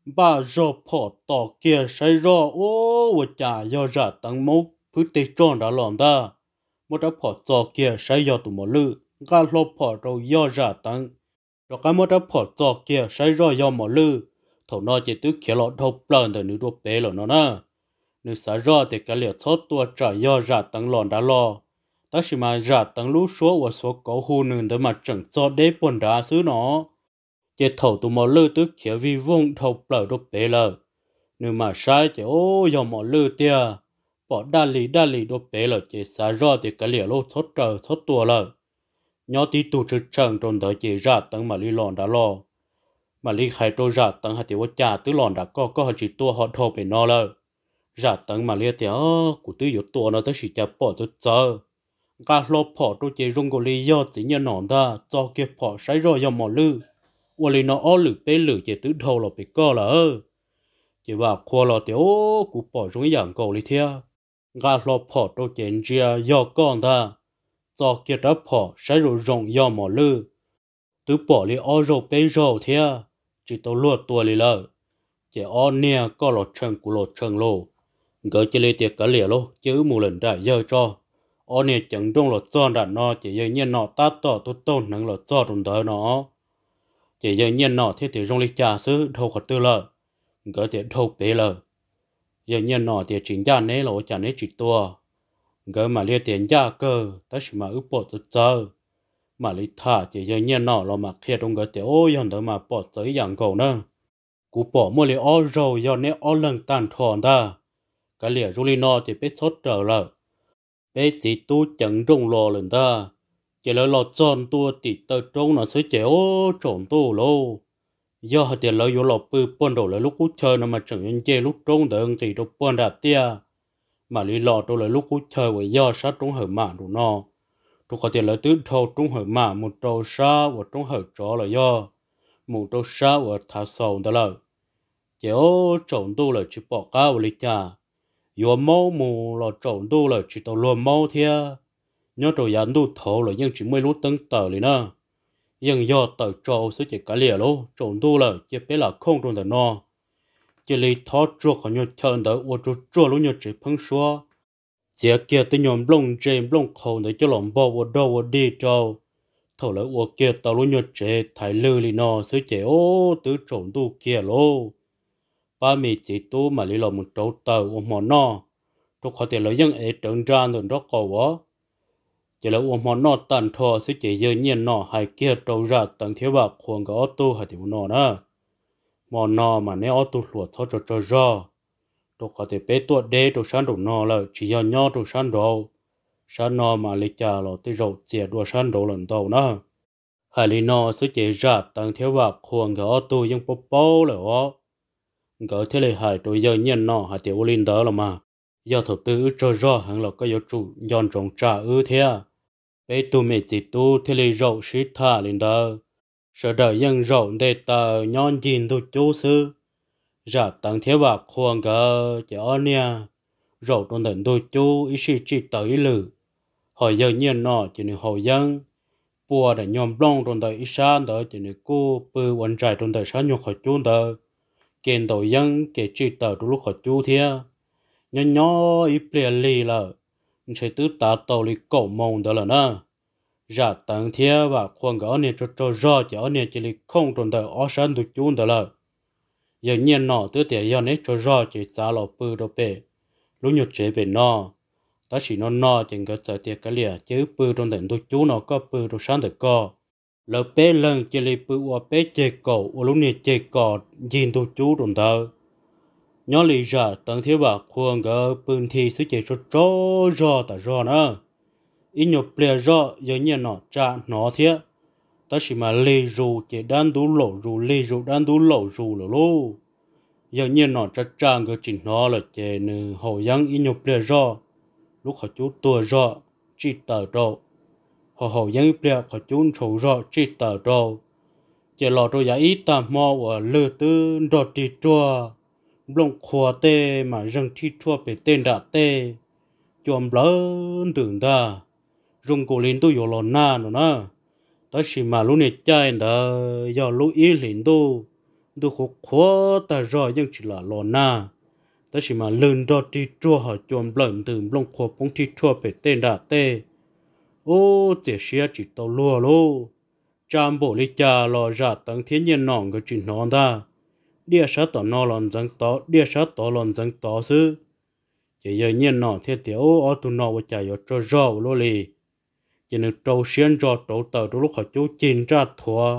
npaj zog phom tos kiag saib zoj ua cas yog Zam Teev maub phwb teg tsog nrad los ntag. Muab rab phom txo kiag saib yog tus mos lwj, nqa hlo phom rau yog Zam Teev, rov qab muab rab phom txo kiag saib zoj yog mos lwj. Thaum no ces twb khiav los dhau plaws ntawm nws dua pem lawm no na. Nws xav zoj tias kav liam txhob tua tsam yog Zam Teev los nrad los, tab sis mas Zam Teev lub suab uas xuav kauv hu nws ntawd mas tseem txog deb puag nrad xwb no. Ces thaum tus mos lwj twb khiav vij voog dhau plaws rau pem lawm, nws mam saib ces ua yog mos lwj tiag, pom daj li daj li dua pem lawm ces xav zoj tias kav liam lauj, txhob raws txhob tua lawm. Nyob tib tug tshee tshee rau ntawd ces Zam Teev mam li los nrad los, mam li hais rau Zam Teev hais tias ua cas twb los nram koj, koj ho tsis tua ho dhau pem no lawm. Zam Teev mam li tias kuv twb yuav tua no tab sis cas pom txawv txawv. Nqa hlo phom rau ces zoo nkaus li yog txiv Nyiaj Nom ntag, txo kiag phom saib zoj yog mos lwj. Ua li no ob lwm peb lwm ces twb dhau los pem koj lawm. Ces Vam Qhua los tias kuv pom zoo ib yam nkaus li thiab. Nqa hlo phom rau ces ntsia yog koj ntag, txo kiag rab phom saib zoo zoo yog mos lwj. Twb pom li ob zaug peb zaug thiab, tsis tau luag tua li lawm. Ces ob niag koj los tshee kuv los tshee lauj. Nkawd cia li tias kav liam lauj, cia wb mus lawm nram yawg tso. Ob niag ceev nrooj los txog nram no ces yawg Nyiaj Nom tab tom tuaj taug hneev los txog rau ntawd no. Ces yawg Nyiaj Nom thiaj tias zoo li cas xwb, dhau qhov twg lawm? Nkawd tias dhau pem lawm. Yawg Nyiaj Nom tias tsis ncaj neb los ua cas neb tsis tua? Nkawd mam li tias ncaj kawg tab sis mas wb pom txawv txawv. Mam li tham ces yawg Nyiaj Nom los mam qhia rau nkawd tias ub, yog ntawd mas pom txawv ib yam nkaus na. Kuv pom muaj li ob zaug yog neb ob leeg tag nrho ntag. Kav liam zoo li no ces peb txhob raws lawm. Peb txiv tub ceev nrooj los lawm ntag. Ces lawv los txog ntua tim taw roob no xwb ces ub, tsaus ntuj lauj. Yog hais tias lawv yuav los pw puag nraum lawv lub qub chaw no mas tseem yuav nce lub roob ntawd nqis rau puag nram tiaj, mam li los rau lawv lub qub chaw uas yog sab roob Hawm Mam nraum no. Rau qhov tias lawv twb dhau roob Hawm Mam mus rau sab uas roob Hawm Tsov los yog mus rau sab uas Thav Xaus ntawd lawm. Ces ub, tsaus ntuj lawm tsis pom qab ua li cas. Yuav maub mus los tsaus ntuj lawm tsis tau luag maub thiab. Nyob rau yav ntuj thaud los yeej tsis muaj ib lub teeb tawm li na. Yeej yog tawm tsau xwb ces kav liam lauj, tsaus ntuj lawm cia peb lam khooj rau ntawm no. Cia li thob tsuag qhov nyuag chaw ntawd ua tsuag tsuag lub nyuag tsev pheeb suab, txiav kiag tej nyuag nplooj ntse nplooj qhau ntawd coj los npog ua dog ua dig rau. Thaum lawv ua kiag tau lub nyuag tsev thaiv lwg li no xwb ces ub, twb tsaus ntuj kiag lauj. Pab me txiv tub mam li los mus rauv taws ua hmo noj, rau qhov tias lawv yeej ev rawv nra ntawm nraub qaum as. Ces lawv ua hmo noj tag nrho xwb ces yawg Nyiaj Nom hais kiag rau Zam Teev thiab Vam Qhua nkawd ob tug hais tias ua no na, hmo no mas neb ob tug hluas txhob tso tsaug zog, rau qhov tias peb tuaj deb rau sab nraum no lawm tsis yog nyob rau sab nraud. Sab no mas li cas los tej zaum txias dua sab nraud lawm ntau na. Hais li no xwb ces Zam Teev thiab Vam Qhua nkawd ob tug yeej paub paub lawm os. Nkawd thiaj li hais rau yawg Nyiaj Nom hais tias ua li ntawd los mas, yog thaum twg wb tsaug zog heev los koj yuav tsum nco ntsoov tsa wb thiab. Peb tug me txiv tub thiaj li zaum sib tham li ntawd. Sawv daws yeej zaum nte taws nyob ncig ntug cub xwb. Zam Teev thiab Vam Qhua nkawd ces ob niag zaum rau ntawm ntug cub ib sij tsij taws ib lwm. Ho yawg Nyiaj Nom ces nws haus yeeb, pua daim nyuag nplooj rau ntawm ib sab ntawd ces nws kuj pw ua ntsais rau ntawm sab nyuag qhov cub ntawd, ke ntaus yeeb ke tsij taws rau lub qhov cub thiab. Nyob nyob ib pliag lig lawm, ntshe twb tav tau li kaum moos ntawd lawm na. Zam Teev thiab Vam Qhua nkawd ob niag tsaug tsaug zog ces ob niag cia li khooj rau ntawm ob sab ntug cub ntawd lawm. Yawg Nyiaj Nom twb tias yog neb tsaug zog ces txav los pw rau pem lub nyuag tsev pem no. Tab sis no no ces nkawd txawm tias kav liam ces wb pw rau ntawm ntug cub no koj pw rau sab ntawm koj. Lawv peb leeg cia li pw ua peb ceg kaum ua lub niag ceg kos ncig ntug cub rau ntawd. Nyob li Zam Teev thiab Vam Qhua nkawd pw nthi xwb ces tsaug tsaug zog tas zog na. Ib nyuag pliag zoj yawg Nyiaj Nom tsa hnov thiab, tab sis mas lig zus ces dab ntub laum zus lig zus dab ntub laum zus lawm lauj. Yawg Nyiaj Nom tsa tsa nkawd tsis hnov lawm ces nws haus yeeb ib nyuag pliag zoj, lub qhov cub tuag zog tsij taws rau, haus haus yeeb ib pliag qhov cub ntshau zog tsij taws rau. Ces los rau yav ib tag hmo uas lwg twb nrog rig ruag, nplooj qhuav tej mas zeeg thij rhuaj pem tej nram tej, cua nplawg ntws ntag, zoo nkaus li ntuj yuav los nag no na. Tab sis mas lub niag caij ntawd yog lub ib hlis ntuj, ntuj qhuav qhuav tag zog yeej tsis lam los nag, tab sis mas lwg nrog rig ruag ho cua nplawg ntws nplooj qhuav poob thij rhuaj pem tej nram tej. Ub, txias siab tsis tau luag lauj. Tsa npaum li cas los Zam Teev thiab Nyiaj Nom nkawd tsis hnov ntag. Diaj sab tom no los ntxeev tod, diaj sab tod los ntxeev tod xwb. Ces yawg Nyiaj Nom thiaj tias, Ub, ob tug no ua cas yuav tsaug zog ua luaj li? Ces nws rau siab ntso rauv taws rau lub qhov cub cig ntsaj thuav,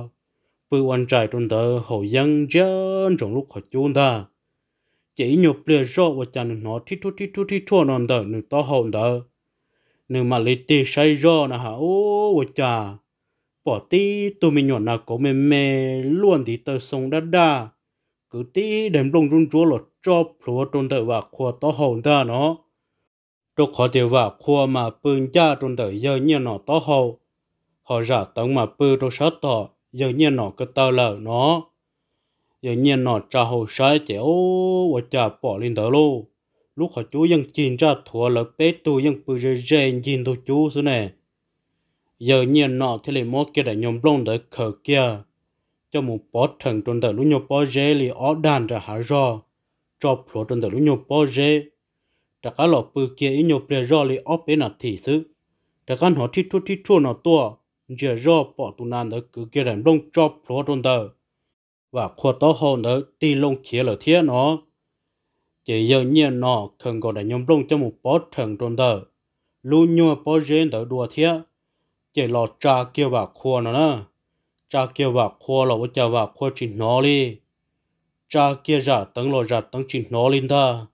pw ua ntsais rau ntawd haus yeeb ntsiab ntsoov lub qhov cub ntag. Ces ib nyuag pliag zoj ua cas nws hnov thib rhuaj thib rhuaj thib rhuaj no ntawm nws taub hau ntawd. Nws mam li tig saib zoj na has, ub, ua cas pom tib tug me nyuam nas kauv me me luaj ntiv taw xoo dab daj, kwv tib daim nplooj ntsuab ntsuab los tso plhuav rau ntawm Vam Qhua taub hau ntag no. Rau qhov tias Vam Qhua mas pw ncaj rau ntawm yawg Nyiaj Nom taub hau, ho Zam Teev mas pw rau sab tom yawg Nyiaj Nom ko taw lawm no. Yawg Nyiaj Nom tsa hau saib ces, ub, ua cas pom li ntawd lauj? Lub qhov cub yeej cig ntsaj thuav, lawv peb tug yeej pw ze ze ncig ntug cub xwb ne. Yawg Nyiaj Nom thiaj li muab kiag daim nyuag nplooj ntawd khaws kiag, coj mus pov rhees rau ntawm lub nyuag pob zeb li ob dag nram hav zog, tso plhuav rau ntawm lub nyuag pob zeb, rov qab los pw kiag ib nyuag pliag zoj li ob peb nas this xwb, rov qab hnov thib rhuaj thib rhuaj no tuaj, ntsia zoj pom tus nas ntawd kwv kiag daim nplooj tso plhuav rau ntawm Vam Qhua taub hau ntawd tig loo khiav lawm thiab no. Ces yawg Nyiaj Nom khaws nkaus daim nyuag nplooj coj mus pov rhees rau ntawm lub nyuag pob zeb ntawd dua thiab, ces los tsa kiag Vam Qhua no na. Tsa kiag Vam Qhua los ua cas Vam Qhua tsis hnov li. Tsa kiag Zam Teev los Zam Teev tsis hnov li ntag.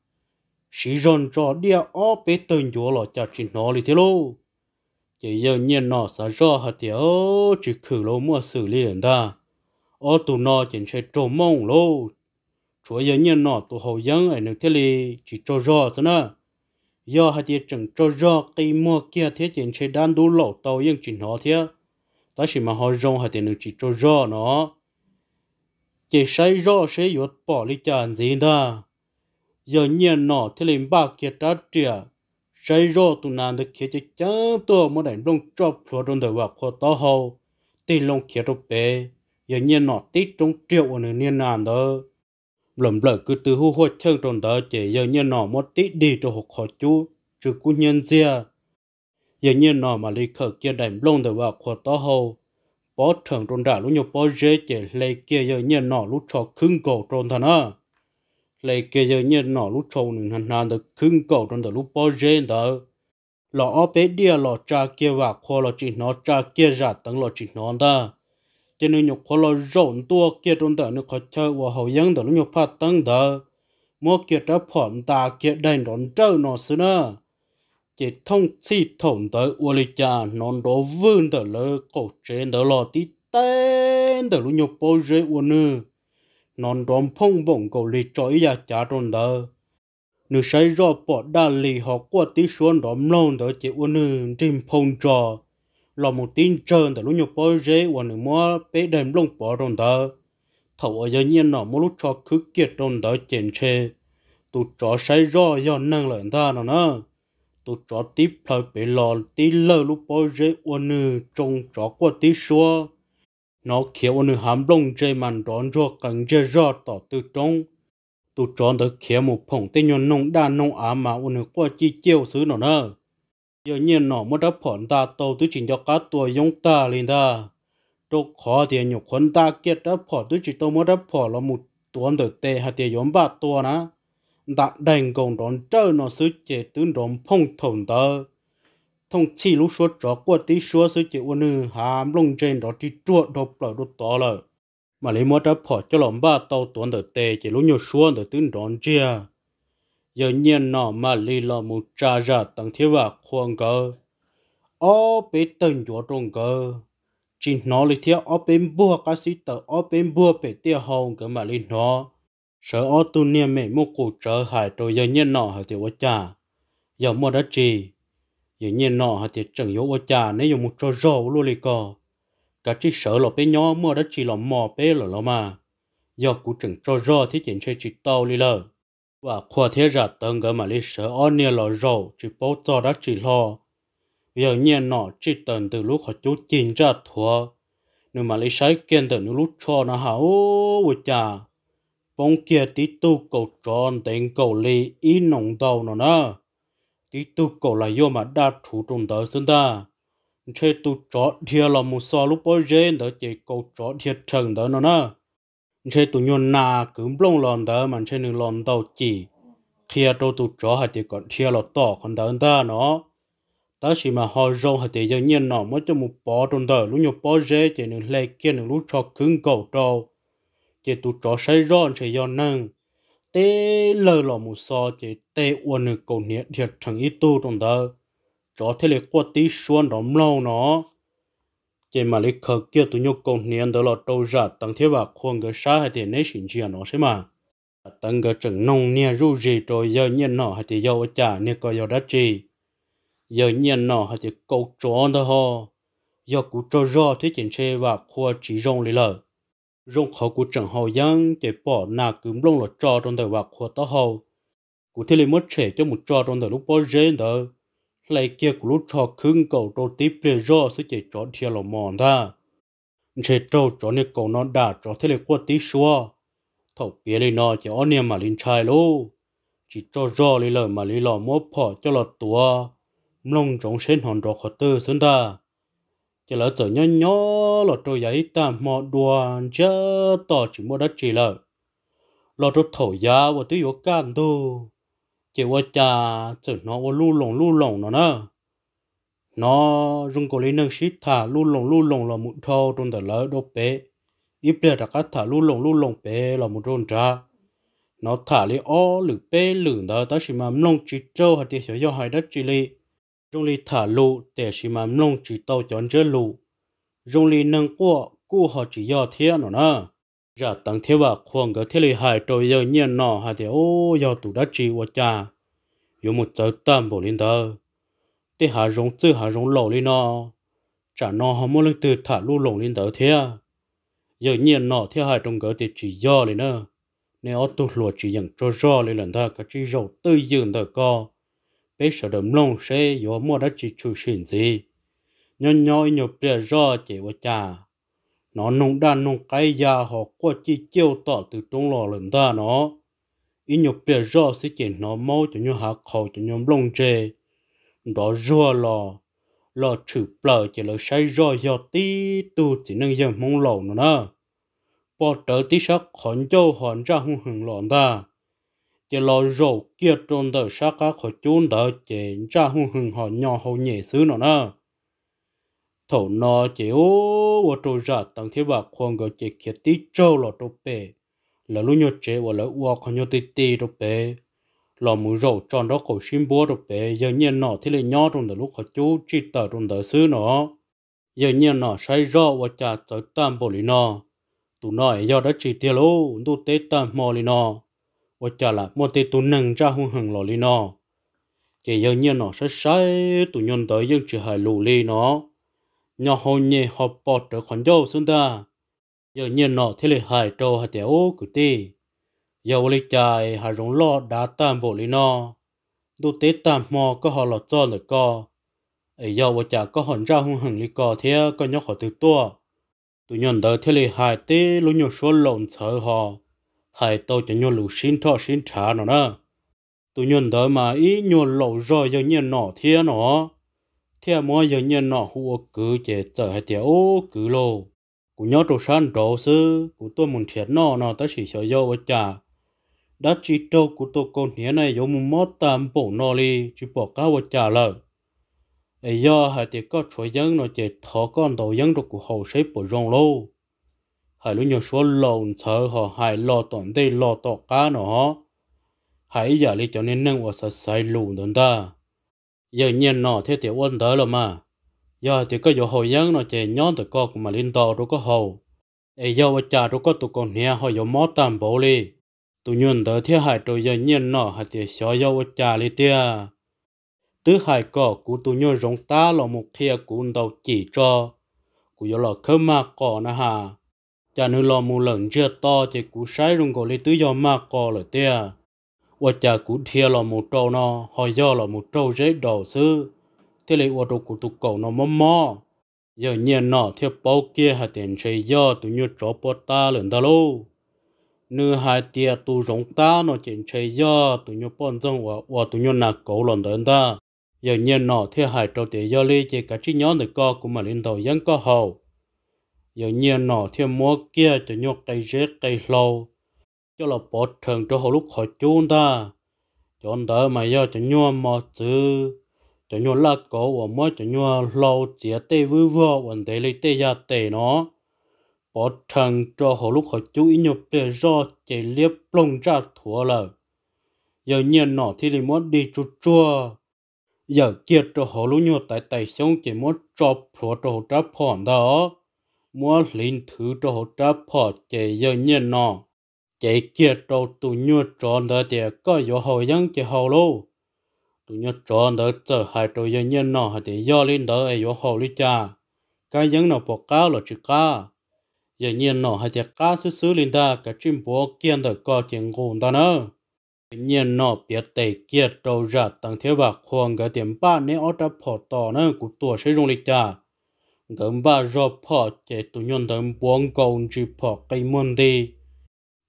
Siv zog ntso diaj ob peb tawg ncuav los cas tsis hnov li thiab lauj. Ces yawg Nyiaj Nom xav zoj hais tias, tsis khwm los muaj xwm li lawm ntag. Ob tug no ces ntshe raug mooj lauj. Tshuav yawg Nyiaj Nom tus haus yeeb es nws thiaj li tsis tsaug zog xwb na. Yog hais tias tseem tsaug zog qi muag kiag thiab ces ntshe dab ntub laum tau yeej tsis hnov thiab. Tab sis mas ho zoo hais tias nws tsis tsaug zog no. Ces saib zoj seb yuav pom li cas ntxiv ntag. Yawg Nyiaj Nom thiaj li npaj kiag rab riam, saib zoj tus nas ntawd khiav ceev ceev tuaj muab daim nplooj tso plhuav rau ntawm Vam Qhua taub hau, tig loo khiav rau pem. Yawg Nyiaj Nom tib roob riam uas nws niag nas ntawd nplawm nplawm kwv tw huj huaj cheej rau ntawd ces yawg Nyiaj Nom muab tib dig rau hauv qhov cub tsw kub hnyiab ntxiag. Yawg Nyiaj Nom mam li khawm kiag daim nplooj ntawm Vam Qhua taub hau, pov rhees rau nram lub nyuag pob zeb ces hle kiag yawg Nyiaj Nom lub tsho khwb nkaus rau ntag na. Hle kiag yawg Nyiaj Nom lub tsho uas nws hnav hnav ntawd khwb nkaus rau ntawm lub pob zeb ntawd, los ob peb diaj los tsa kiag Vam Qhua los tsis hnov, tsa kiag Zam Teev los tsis hnov ntag. Ces nws nyuam qhuav los zaum ntua kiag rau ntawm nws qhov chaw uas haus yeeb ntawm lub nyuag phaj teeb ntawd, muab kiag rab phom ntas kiag daig nrov nrawj no xwb na. Ces thooj txhij thaum ntawd ua li cas hnov nrov vwg ntawm lawv qaum tsev ntawd los tib teb ntawm lub nyuag pob zeb ua nws hnov nrov nphooj npaum nkaus li tso ib yav cav rau ntawd. Nws saib zoj pom daj li ho quaj tib suab nrov mloog ntawd ces ua nws nrig nphau ntsos los mus tib ntsawg ntawm lub nyuag pob zeb uas nws muab peb daig nplooj pov rau ntawd. Thaum uas yawg Nyiaj Nom muab lub tsho khwb kiag rau ntawd ces ntshe tus tsov saib zoj yog neeg lawm ntag no na. Tus tsov tib plhaw pem los tib lawg lub pob zeb ua nws tsoo tsov quaj tib suab. Hnov khiav ua nws hav nplooj ntse mas nrov ntsuag qees ntsiag zog tom tw roob. Tus tsov ntawd khiav mus phoom tej nyuag noog daj noog av mas ua nws quaj ciaj ciaj xwb no na. Yawg Nyiaj Nom muab rab phom nta tau twb tsis nco qab tua yoob tag li ntag, rau qhov tias nyuam qhuav nta kiag rab phom twb tsis tau muab rab phom los mus tuav ntawm tes hais tias yuav npaj tua na, nta daig nkaus nrov nrawj no xwb ces twb nrov nphooj thaum ntawd, thooj txhij lub suab tsov quaj tib suab xwb ces ua nws hav nplooj ntse nrov ri ruag dhau plaws rau tod lawm. Mam li muab rab phom coj los npaj tau tuav ntawm tes ces lub nyuag suab ntawd twb nrov ntsiag. Yawg Nyiaj Nom mam li los mus tsa Zam Teev thiab Vam Qhua nkawd ob peb tawg ncuav rau nkawd tsis hnov li thiab, ob peb npuag qab xib taws ob peb npuag pem tiaj hau nkawd mam li hnov. Sawv ob tug niag mem muaj qus tsawv hais rau Yawg Nyiaj Nom hais tias, Ua cas? Yog muaj dab tsi? Yawg Nyiaj Nom hais tias, Tseem yuav ua cas neb yuav mus tsaug zog ua luaj li ko? Kav tsij sawv los peb nyob, muaj dab tsi los mos peb lawm los mas. Yog kuv tseem tsaug zog thiab ces ntshe tsis tau li lawm. Vam Qhua thiab Zam Teev nkawd mam li sawv ob niag los zaum tsis paub txog dab tsi hlo. Yawg Nyiaj Nom tsij taws ntws lub qhov cub cig ntsaj thuav, nws mam li saib kiag ntawm nws lub tsho no ha, ua cas poob kiag tib tug kaus tsov ntev nkaus li ib noos ntau no na. Tib tug kaus lam yuaj mas daj rhuv rau ntawd xwb ntag. Ntshe tus tsov dhia los mus xo lub pob zeb ntawd ces kaus tsov dhia rhees ntawd no na. Ntshe tus nyuag nas kwv nplooj los ntawd mas ntshe nws los ntaus cim qhia rau tus tsov hais tias kom dhia los tom qhov ntawd ntag no. Tab sis mas ho zoo hais tias Yawg Nyiaj Nom muab coj mus pov rau ntawm lub nyuag pob zeb ces nws hle kiag nws lub tsho khwb nkaus rau, ces tus tsov saib zoj ntshe yog neeg, teb lawg los mus xo ces tej ua nws kaus hniav dhia rhees ib tug rau ntawd, tsov thiaj li quaj tib suab nrov mloog no. Ces mam li khaws kiag tus nyuag kaus hniav ntawd los rau Zam Teev thiab Vam Qhua nkawd saib hais tias, Neb sim ntsia no saib mas. Zam Teev nkawd tseem noog niag zuj zus rau Yawg Nyiaj Nom hais tias, Yog ua cas, niag ko yog dab tsi? Yawg Nyiaj Nom hais tias, Kaus tsov ntag ho. Yog kuv tsaug zog thiab ces ntshe Vam Qhua tsis zoo li lawm. Zoo qhov kuv tseem haus yeeb ces pom nas kwv nplooj los tso rau ntawm Vam Qhua taub hau, kuv thiaj li muab tshem coj mus tso rau ntawm lub pob zeb ntawd, hle kiag kuv lub tsho khwb nkaus rau tib pliag zoj xwb ces tsov dhia los mos ntag. Ntshe raug tsov niag kaus no dam tsov thiaj li quaj tib suab. Thaum piav li no ces ob niag mam li ntshai lauj, tsis tsaug zog li lawm mam li los muab phom coj los tuav mloog ntsoov seb hnov nrov qhov twg xwb ntag. Ces lawv txawm nyob nyob los rau yav ib tag hmo dua ntsiag to tsis muaj dab tsi lawm. Los rau thaum yav uas twb yuav kaj ntug, ces ua cas txawm hnov ua luj loos luj loos no na. Hnov zoo nkaus li neeg sib tham luj loos luj loos los mus dhau rau ntawm lawv dua pem, ib pliag rov qab tham luj loos luj loos pem los mus rau nrad. Hnov tham li ob lwm peb lwm ntawd tab sis mas mloog tsis raug hais tias xyov yog hais dab tsi li. Zoo li tham lus tiam sis mas mloog tsis tau cov ntsiab lus, zoo li neeg quaj kuj ho tsis yog thiab no na. Zam Teev thiab Vam Qhua nkawd thiaj li hais rau Yawg Nyiaj Nom hais tias, Ub, yog tus dab tsi ua cas yuav mus txawv tag npaum li ntawd? Tej hav zoov txwj hav zoov laus li no, tsam no ho muaj leej twg tham luj loos li ntawd thiab? Yawg Nyiaj Nom thiaj hais rau nkawd tias, Tsis yog li na, nej ob tug hluas tsis yeem tsaug zog li lawm ntag, kav tsij zaum twj ywm ntawm ko, peb sawv daws mloog seb yuav muaj dab tsi tshwm sim ntxiv. Nyob nyob ib nyuag pliag zoj ces ua cas hnov noog daj noog qaib ya ho quaj cij ciauj tom tw roob los lawm ntag no. Ib nyuag pliag zoj xwb ces hnov maub cov nyuag hav qhaus cov nyuag nplooj ntse nrov zuag los, los tshwm plaws ces lawv saib zoj yog tib tug txiv neej yawg Hmoob laus no na. Pog rawv tib sab qhov ncauj ho ntsaj huj hwm los ntag. Ces los zaum kiag rau ntawm sab qab qhov cub ntawd ces ntsaj huj hwm ho nyo hau nyem xwb no na. Thaum no ces ua rau Zam Teev thiab Vam Qhua nkawd ces khiav tib tsaug los rau pem lawv lub nyuag tsev uas lawv ua qhov nyuag ti ti rau pem, los mus zaum tso nraub qaum sib npuab rau pem, Yawg Nyiaj Nom thiaj li nyob rau ntawm lub qhov cub tsij taws rau ntawd xwb no. Yawg Nyiaj Nom saib zoj ua cas txawv tag npaum li no, tus no es yog dab tsi tiag lauj? Ntuj teb tag hmo li no, ua cas lam muaj tej tug neeg ntsaj huj hwm los li no? Ces Yawg Nyiaj Nom saib saib tus nyuag ntawd yeej tsis hais lus li no, nyo hau nyem ho pog rawv qhov ncauj xwb ntag. Yawg Nyiaj Nom thiaj li hais rau hais tias, Ub kwv tij, yog ua li cas hav zoov loj dav tag npaum li no, ntuj teb tag hmo koj ho los txog ntawm ko, es yog ua cas koj ho ntsaj huj hwm li ko thiab koj nyob qhov twg tuaj? Tus nyuag ntawd thiaj li hais tib lub nyuag suab laus ntxhawv ho hais tau cov nyuag lus sib nrhoj sib nrhav no na. Tus nyuag ntawd mas ib nyuag laus zog Yawg Nyiaj Nom thiab no. thiaj muab yawg Nyiaj Nom hu ua kwv ces txawm hais tias, Ub kwv lauj, kuv nyob rau sab nraud xwb, kuv tuaj mus nrhiav noj no tab sis xyov yog ua cas dab tsi raug kuv tus kaus hniav no yuav mus mob tag npaum no li, tsis pom qab ua cas lawm. Es yog hais tias koj tshuav yeeb no ces thov koj ntaus yeeb rau kuv haus saib puas zoo lauj. Hais lub nyuag suab laus ntxhawv ho hais lo tom ntej lo tom qab no, hais ib yam li cov niag neeg uas xaiv xaiv lus ntawd ntag. Yawg Nyiaj Nom thiaj tias, Ua ntawd los mas, yog hais tias koj yuav haus yeeb no ces nyob ntawm ko kuv mam li ntaus rau koj haus. Es yog ua cas rau koj tus kaus hniav ho yuav mob tag npaum li? Tus nyuag ntawd thiaj hais rau yawg Nyiaj Nom hais tias, Xyov yog ua cas li tiag, twb hais kom kuv tus nyuag zoov tab los mus qhia kuv ntaus cim tso, kuv yuav los khawb mag qos na has. Cas nws los mus lawm ntsiag to ces kuv saib zoo nkaus li twb yog mag qos lawm tiag. Ua cas kuv dhia los mus rau no ho yog los mus raug zeb daus xwb, thiaj li ua rau kuv tus kaus no mob mob. Yawg Nyiaj Nom thiaj paub kiag hais tias ntshe yog tus nyuag tsov puab tab lawm ntag lauj. Nws hais tias tus zoov tab no ces ntshe yog tus nyuag poj ntxoog uas ua tus nyuag nas kauv los ntawd ntag. Yawg Nyiaj Nom thiaj hais rau tias, Yog li ces kav tsij nyob ntawm ko kuv mam li ntaus yeeb koj haus. Yawg Nyiaj Nom thiaj muab kiag cov nyuag qe zeb qe hlau coj los pov rhees rau hauv lub qhov cub ntag. Cov ntawd mas yog cov nyuag mos txwv, cov nyuag laj kauv uas muab cov nyuag hlau txiav tej vwb vog uas ntev li tej yaj tes no, pov rhees rau hauv lub qhov cub ib nyuag pliag zoj ces liab ploog ntsaj thuav lawm. Yawg Nyiaj Nom thiaj li muab dig tsuag tsuag, yawm kiag rau hauv lub nyuag tais tais xyoob ces muab tso plhuav rau hauv rab phom ntag. Muab hliv nthwv rau hauv rab phom ces yawg Nyiaj Nom cev kiag rau tus nyuag tsov ntawd tias, Koj yuav haus yeeb ces haus lauj. Tus nyuag tsov ntawd txawm hais rau yawg Nyiaj Nom hais tias, Yog li ntawd es yuav haus li cas? Kab yeeb no puas qab los tsis qab? Yawg Nyiaj Nom hais tias, Qab xwb xwb li ntag, kav tsij npuav kiag ntawm ko ces nqus ntag nawb. Yawg Nyiaj Nom piav tes kiag rau Zam Teev thiab Vam Qhua nkawd tias, Npaj neb ob rab phom tos na, kuv tuam saib zoo li cas. Nkawd npaj zog phom ces tus nyuag ntawd npuav nkaus ntsis phom qi muag nti.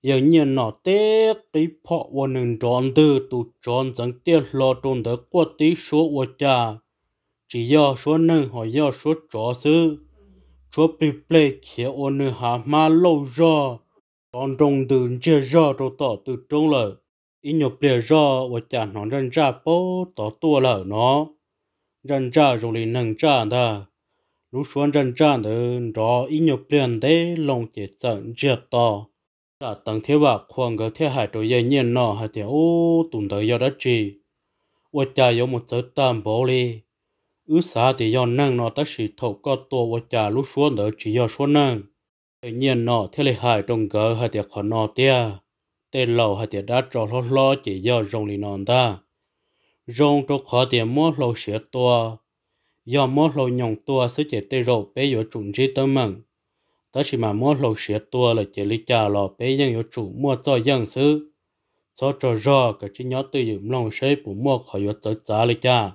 Yawg Nyiaj Nom teb qib phom ua nws nrov ntwg, tus tsov ntxeev tiaj hlo rau ntawd quaj tib suab ua cas tsis yog suab neeg ho yog suab tsov xwb. Tshuab plig pleg khiav ua nws hav hmab lauj zog, tsov nroo ntws ntsiag zog rau tom tw roob lawm. Ib nyuag pliag zoj ua cas hnov ntsaj ntsaj paub tod tuaj lawm no. Ntsaj ntsaj zoo li neeg ntsaj ntag. Lub suab ntsaj ntsaj ntawd nrov ib nyuag pliag ntev loo ces txawm ntsiag to. Zam Teev thiab Vam Qhua nkawd thiaj hais rau yawg Nyiaj Nom hais tias, Ub, tus ntawd yog dab tsi? Ua cas yuav mus txawv tag npaum li? Wb xav tias yog neeg no tab sis thaum koj tua ua cas lub suab ntawd tsis yog suab neeg. Yawg Nyiaj Nom thiaj li hais rau nkawd hais tias, Qhov no tiag, tej laus hais tias dab tsov hlob hlob ces yog zoo li no ntag. Zoo rau qhov tias muab hlau siav tua, yog muab hlau nyoos tua xwb ces tej zaum peb yuav tsum ntsib teeb meem. Tab sis mas muab hlau siav tua lawm ces li cas los peb yeej yuav tsum muaj txoj yeej xwb. Txhob tsaug zog, kav tsij nyob twj ywm mloog seb puas muaj qhov yuav txawv txav li cas.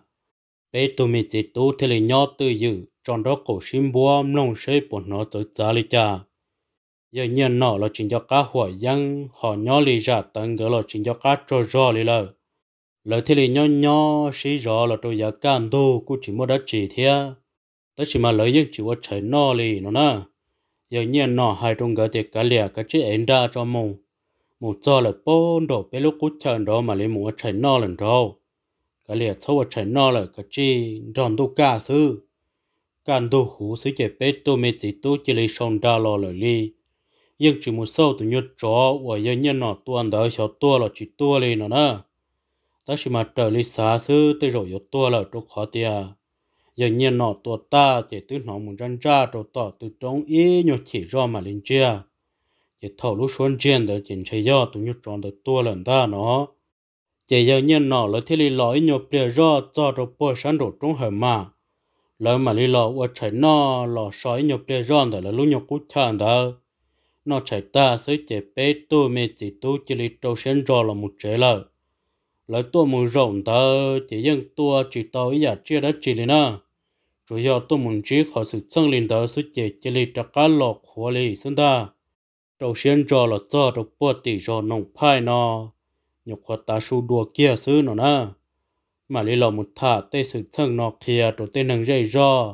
Peb tug me txiv tub thiaj li nyob twj ywm tso nraub qaum sib npuab mloog seb puas hnov txawv txav li cas. Yawg Nyiaj Nom los tsis nco qab huam yeeb, ho nyob li Zam Teev nkawd los tsis nco qab tsaug zog li lawm. Lawv thiaj li nyob nyob sib zov los rau yav kaj ntug kuj tsis muaj dab tsi thiab, tab sis mas lawv yeej tsis ua tshais noj li no na. Yawg Nyiaj Nom hais rau nkawd tias, Kav liam, kav tsij ev nra tso mus, mus txog lawm puag nraum peb lub qub chaw nraud mam li mus ua tshais noj lawm nraud. Kav liam, txhob ua tshais noj lawm, kav tsij nrog ntuj kaj xwb. Kaj ntug huv xwb ces peb tug me txiv tub cia li sau nra los lawm li. Yeej tsis mus xauj tus nyuag tsov uas yawg Nyiaj Nom tua ntawd xyov tuag los tsis tuag li no na. Tab sis mas raws li xav xwb tej zaum yuav tuag lawm rau qhov tias yawg Nyiaj Nom tua tag ces twb hnov mus ntsaj ntsaj rau tom tw roob ib nyuag chim zoj mam li ntsiag. Ces thaum lub suab ntsiag ntawd ces ntshe yog tus nyuag tsov ntawd tuag lawm ntag no. Ces yawg Nyiaj Nom lawv thiaj li los ib nyuag pliag zoj txog rau puag sab nraum roob hawm mas, lawv mam li los ua tshais noj los so ib nyuag pliag zoj ntawm lawv lub nyuag qub chaw ntawd. Noj tshais tag xwb ces peb tug me txiv tub cia li rau siab ntso los mus tsev lawm. Lawv tuaj mus zaum ntawd ces yeej tua tsis tau ib yam tsiaj dab tsi li na, tsuas yog tuaj mus ntsib qhov xwm txheej li ntawd xwb ces cia li rov qab los qhuav li xwb ntag. Rau siab ntso los txog rau puag tim zos Noom Phaij no, nyuam qhuav tav su dua kiag xwb no na. mam li los mus tham tej xwm txheej no qhia rau tej neeg zej zog.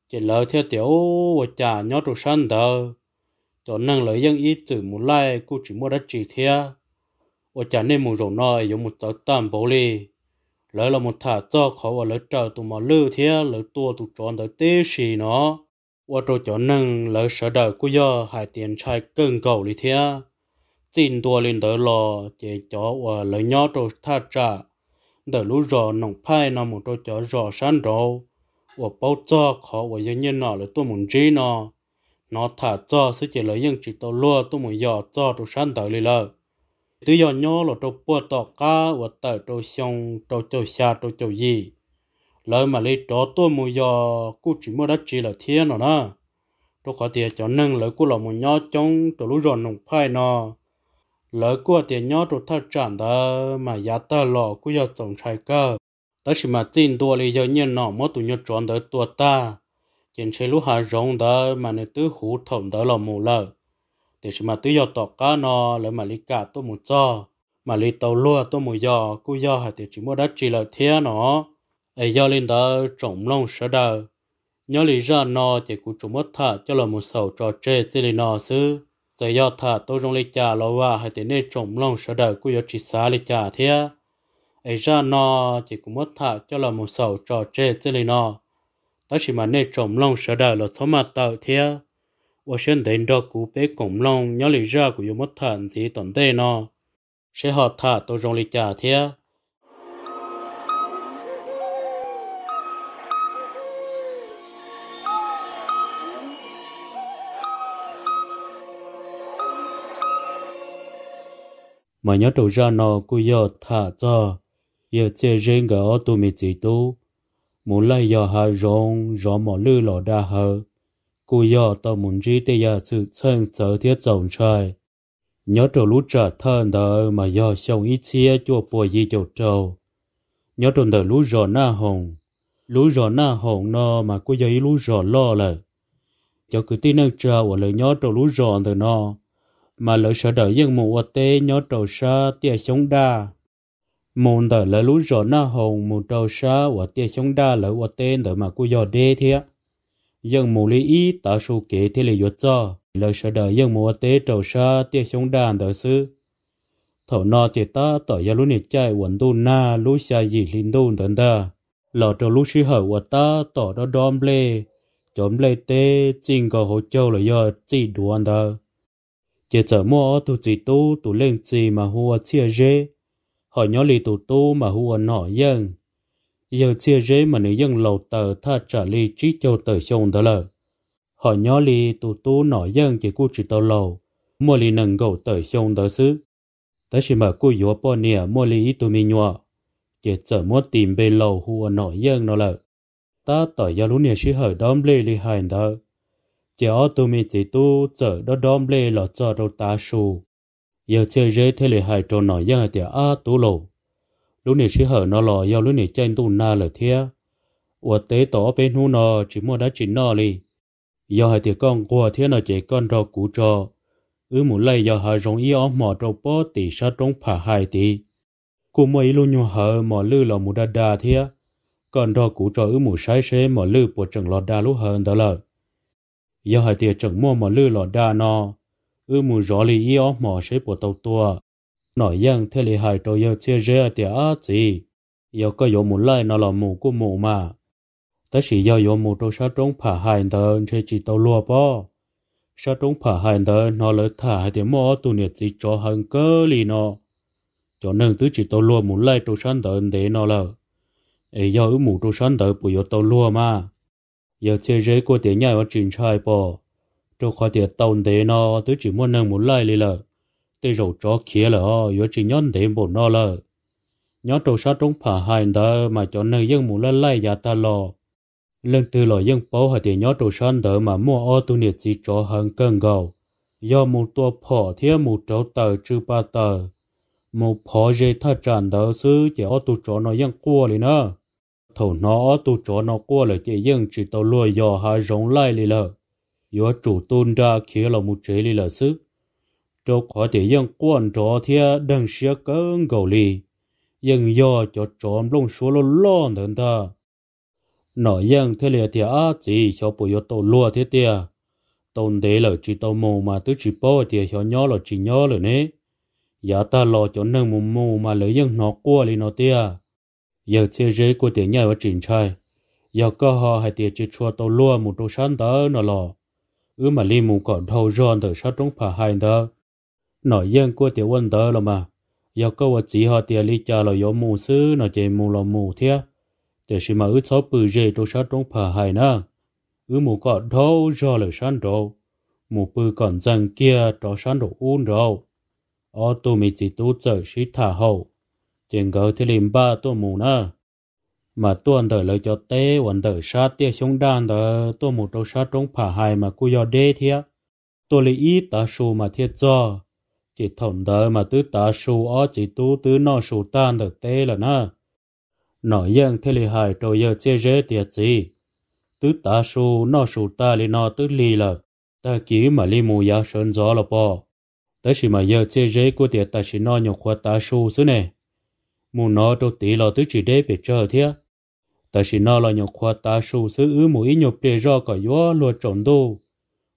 Ces lawv thiaj tias, Ub, ua cas nyob rau sab ntawd cov neeg lawv yeej ib txwm mus laij kuj tsis muaj dab tsi thiab, ua cas nej mus zaum no es yuav mus txawv tag npaum li? Lawv los mus tham txog qhov uas lawv raws tus mos lwj thiab lawv tua tus tsov ntawd tib si no, ua rau cov neeg lawv sawv daws kuj yog hais tias ntshai kawg nkaus li thiab. Txij ntua li ntawd los ces cov uas lawv nyob rau thaj tsam ntawm lub zos Noom Phaij no mus rau cov zos sab nraud uas paub txog qhov uas yawg Nyiaj Nom lawv tuaj mus ntsib no, hnov tham txog xwb ces lawv yeej tsis tau luag tuaj mus yos txog rau sab ntawd li lawm. Twb yog nyob los rau puag tom qab uas tawm rau xyoo rau caum xya rau caum yim, lawv mam li rov tuaj mus yos kuj tsis muaj dab tsi lawm thiab no na. Rau qhov tias cov neeg lawv kuj los mus nyob coob rau lub zos Noom Phaij no, lawv kuj hais tias nyob rau thaj tsam ntawd mas yav tag los kuj yog txaus ntshai kawg. Tab sis mas txij ntua li yawg Nyiaj Nom muab tus nyuag tsov ntawd tua tag, ces ntshe lub hav zoov ntawd mas nws twb huv thaum ntawd los mus lawm. Tiam sis mas twb yog tom qab no lawv mam li kam tuaj mus txog, mam li tau luag tuaj mus yos kuj yog hais tias tsis muaj dab tsi lawm thiab no. Es yog li ntawd tsoom mloog sawv daws, nyob li zaj no ces kuv tsuas muab tham coj los mus xaus tso tseg txij li no xwb. Txawm yog tham tau zoo li cas los vam hais tias nej tsoom mloog sawv daws kuj yuav tsis xav li cas thiab. Es zaj no ces kuv muab tham coj los mus xaus tso tseg txij li no. Tab sis mas nej tsoom mloog sawv daws los txhob maj tawm thiab, ua siab ntev nrog kuv peb koom mloog nyob li zaj kuv yuav muab tham ntxiv tom ntej no, seb ho tham tau zoo li cas thiab. Mas nyob rau zaj no kuj yog tham txog yawg Txhiaj Zeb nkawd ob tug me txiv tub mus laij yos hav zoov zov mos lwj los da hawv, kuj yog tau mus ntsib tej yam xwm txheej txawv thiab txaus ntshai. Nyob rau lub tsam thawj ntawd mas yog xyoo ib txhiab cuaj puas yim caum rau, nyob rau ntawm lub zos Naj Hoom. Lub zos Naj Hoom no mas kuj yog ib lub zos loj lawm. Cov kwv tij neej tsa uas lawv nyob rau lub zos ntawm no, mas lawv sawv daws yeej mus ua teb nyob rau sab tiaj xyoob daj. Mus ntawm lawv lub zos Naj Hoom mus rau sab uas tiaj xyoob daj lawv ua teb ntawd mas kuj yog deb thiab. Yeej mus li ib tav su kev thiaj li yuav txog. Lawv sawv daws yeej mus ua teb rau sab tiaj xyoob daj ntawd xwb. Thaum no ces tab tom yog lub niag caij uas ntuj nag lub xya yim hli ntuj ntawd ntag, los rau lub sij hawm uas tab tom dob dob nplej, cov nplej teb txij nkaus hauv caug los yog txij duav ntawd. Ces txawm muaj ob tug txiv tub, tus leej txiv mas hu ua Txhiaj Zeb, ho nyob li tus tub mas hu ua Nom Yeej. Yawg Txhiaj Zeb mas nws yeej laus taws thaj tsam li tsib caug tawm xyoo ntawd lawm, ho nyob li tus tub Nom Yeej ces kuj tsis tau laus, muaj li nees nkaum tawm xyoo ntawd xwb. Tab sis mas kuj yuav poj niam muaj li ib tug me nyuam, ces txawm muab tis npe laus hu ua Nom Yeej no lawm. Tab tom yog lub niag sij hawm dob nplej li hais ntawd, ces ob tug me txiv tub txawm dob dob nplej los txog rau tav su. Yawg Txhiaj Zeb thiaj li hais rau Nom Yeej hais tias, Ab tub laus, lub niag sij hawm no los yog lub niag caij ntuj nag lawm thiab, ua teb tau ob peb hnub no tsis muaj dab tsi noj li. Yog hais tias koj nquag thiab no ces koj nrog kuv tso, wb mus laij yos hav zoov ib ob hmos rau pob tim sab roob Pham Hais tid. Kuj muaj ib lub nyuag hawv mos lwj los mus da da thiab, koj nrog kuv tso wb mus saib seb mos lwj puas tseem los da lub hawv ntawd lawm. Yog hais tias tseem muaj mos lwj los da no, wb mus zov li ib ob hmos seb puas tau tua. Nom Yeej thiaj li hais rau yawg Txhiaj Zeb hais tias, Ab txiv, yog koj yuav mus laij no los mus kuj mus mas, tab sis yog yuav mus rau sab roob Pham Hais ntawd ntshe tsis tau luag pob. Sab roob Pham Hais ntawd hnov lawv tham hais tias muaj ob tug niam txiv tsov hawv kawg li no, cov neeg twb tsis tau luag mus laij rau sab ntawd ntev no lawm. Es yog wb mus rau sab ntawd puas yuav tau luag mas? Yawg Txhiaj Zeb kuj tias, Nyaj yuav tsis ntshai pob, rau qhov tias tau ntev no twb tsis muaj neeg mus laij li lawm. Tej zaum tsov khiav lawm os, yuav tsis nyob ntev npaum no lawm. Nyob rau sab roob Pham Hais ntawd mas cov neeg yeej mus laij laij yav tag los. Leej twg los yeej paub hais tias nyob rau sab ntawd mas muaj ob tug niam txiv tsov hawv kawg nkaus. Yog mus tua phom thiab mus rauv taws tsw pa taws, mus phov ze thaj tsam ntawd xwb ces ob tug tsov no yeej quaj li na. Thaum hnov ob tug tsov no quaj lawm ces yeej tsis tau luag yos hav zoov laij li lawm, yuav tsum tu nra khiav los mus tsev li lawm xwb, rau qhov tias yeej quaj nrov thiab deeg siab kawg nkaus li. yeej yog cov tsov nplooj suab loj loj ntawd ntag. Nom Yeej thiaj li tias, Ab txiv, xyov puas yuav tau luag thiab tiag. Tau ntev lawm tsis tau mus mas twb tsis paub hais tias xyov nyob los tsis nyob lawm ne. Yav tag los cov neeg mus mus mas lawv yeej hnov quaj li no tiag. Yawg Txhiaj Zeb kuj tias, Nyaj yuav tsis ntshai, yog koj ho hais tias tsis tshua tau luag mus rau sab ntawd no los, wb mam li mus kom dhau zog ntawm sab roob Pham Hais ntawd. Nom Yeej kuj tias, Ua ntawd los mas, yog koj ua txiv ho tias li cas los yuav mus xwb no ces mus los mus thiab, tiam sis mas wb txhob pw ze rau sab roob Pham Hais na. Wb mus kom dhau zog lawm sab nraud, mus pw kom ntxees kiag rov sab nraum ub nraud. Ob tug me txiv tub txawm sib tham haum, ces nkawd thiaj li npaj tuaj mus na. Mas tuaj ntawm lawv cov teb uas ntawm sab tiaj xyoob daj ntawd tuaj mus rau sab roob Pham Hais mas kuj yog deb thiab, tuaj li ib tav su mas thiaj txog. Ces thaum ntawd mas twb tav su, ob txiv tub twb noj su tag ntawm teb lawm na. Nom Yeej thiaj li hais rau Yawg Txhiaj Zeb tias, Txiv, twb tav su noj su tag li no twb lig lawm, tag kis wb mam li mus yav sawv ntxov los pom. Tab sis mas Yawg Txhiaj Zeb kuj tias, Tam sim no nyuam qhuav tav su xwb ne, mus no rau tid los twb tsis deb pes tsawg thiab. Tam sim no los nyuam qhuav tav su xwb, wb mus ib nyuag pliag zoj kom yuav luag tsaus ntuj,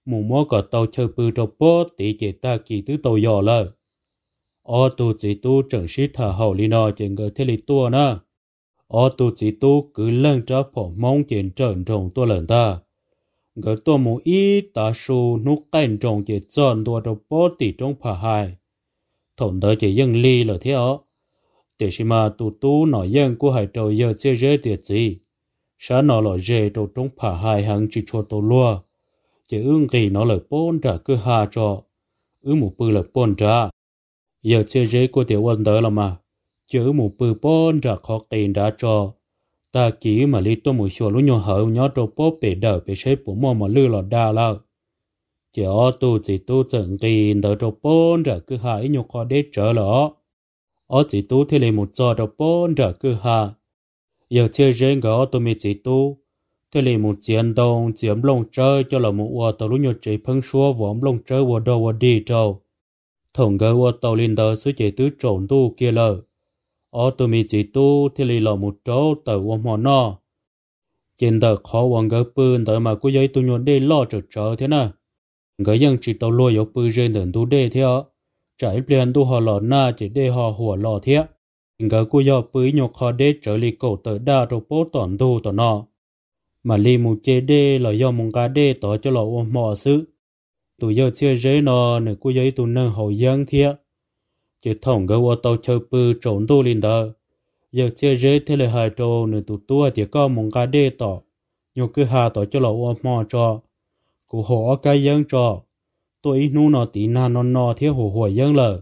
mus muab kom tau chaw pw rau pob tid ces tag kis twb tau yos lawm. Ob tug txiv tub tseem sib tham haum li no ces nkawd thiaj li tuaj na. Ob tug txiv tub kwv leej rab phom Hmoob ces nrawm nroos tuaj lawm ntag. Nkawd tuaj mus ib tav su, hnub qaij nroos ces txog ntua rau pob tim roob Pham Hais. Thaum ntawd ces yeej lig lawm thiab os. Tiam sis mas tus tub Nom Yeej kuj hais rau Yawg Txhiaj Zeb tias, Txiv, sab no los ze rau roob Pham Hais heev tsis tshua tau luag, ces wb nqis no lawm pob nram kwj ha tso, wb mus pw lawm pog nrad. Yawg Txhiaj Zeb kuj tias, Ua ntawd los mas, cia wb mus pw pob nram qhov qis nrad tso, tag kis wb mam li tuaj mus xyuas lub nyuag hawv nyob rau pob pem dawm pem saib puas muaj mos lwj los da lawm. Ces ob tug txiv tub txawm nqis ntawd rau pob nram kwj ha ib nyuag qho deb tsawv lawm os. Ob txiv tub thiaj li mus txog rau pob nram kwj ha. Yawg Txhiaj Zeb nkawd ob tug me txiv tub thiaj li mus txiav ntoo txiav nplooj tsawb coj los mus ua tau lub nyuag tsev pheeb suab vov nplooj tsawb ua dog ua dig rau. Thaum nkawd ua tau li ntawd xwb ces twb tsaus ntuj kiag lawm. Ob tug me txiv tub thiaj li los mus rauv taws ua hmo noj. Ces ntawm qhov uas nkawd pw ntawd mas kuj yog ib tug nyuag dej loj tsawm tsawv thiab na. Nkawd yeej tsis tau luag yuav pw ze ntawm ntug dej thiab, tsam ib pliag ntuj ho los nag ces dej ho huam los thiab. Nkawd kuj yog pw ib nyuag qho deb tsawv li kaum tawm daj rau pob tom ntug tom no, mam li mus ce dej los yog mus nqa dej tod coj los ua hmo xwb. Tus Yawg Txhiaj Zeb no nws kuj yog ib tug neeg haus yeeb thiab. Ces thaum nkawd ua tau chaw pw tsaus ntuj li ntawd, Yawg Txhiaj Zeb thiaj li hais rau nws tus tub hais tias, Koj mus nqa dej tom nyuag kwj ha tod coj los ua hmo tso, kuv haus ob kab yeeb tso. Tuaj ib hnub no tiv nag no no thiab huam huam yeeb lawm.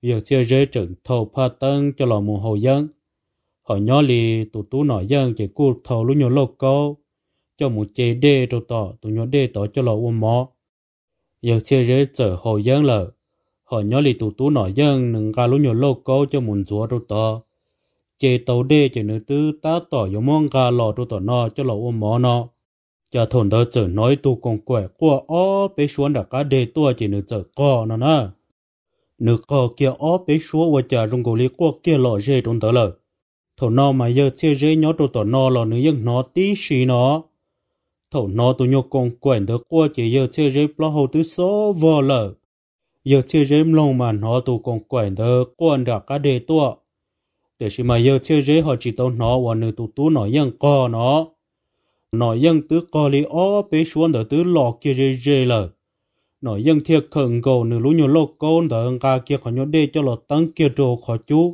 Yawg Txhiaj Zeb tseem thau phaj teeb coj los mus haus yeeb. Ho nyob li tus tub Nom Yeej ces kuj thau lub nyuag lauj kaub coj mus ce dej rau tom tus nyuag dej tod coj los ua mov. Yawg Txhiaj Zeb txawm haus yeeb lawm, ho nyob li tus tub Nom Yeej nws nqa lub nyuag lauj kaub coj mus ntxuav rau tod, ce tau dej ces nws twb tab tom yuav muab nqa los rau tom no coj los ua mov no. Cas thaum ntawd txawm hnov ib tug koos kaim quaj ob peb suab nram qab deg tuaj ces nws txawm qog no na. Nws qog kiag ob peb suab ua cas zoo nkaus li quaj kiag lom zem rau ntawd lawm. Thaum no mas Yawg Txhiaj Zeb nyob rau tom no los nws yeej hnov tib si no. Thaum hnov tus nyuag koos kaim ntawd quaj ces Yawg Txhiaj Zeb plaub hau twb xob vog lawm. Yawg Txhiaj Zeb mloog mas hnov tus koos kaim ntawd quaj nram qab deg tuaj, tiam sis mas Yawg Txhiaj Zeb ho tsis tau hnov uas nws tus tub Nom Yeej qog no. Nom Yeej twb qog li ob peb suab ntawd twb los kiag ze ze lawm. Nom Yeej thiaj khawm nkaus nws lub nyuag lauj kaub ntawd nqa kiag qhov nyuag dej coj los teeb kiag rau qhov cub,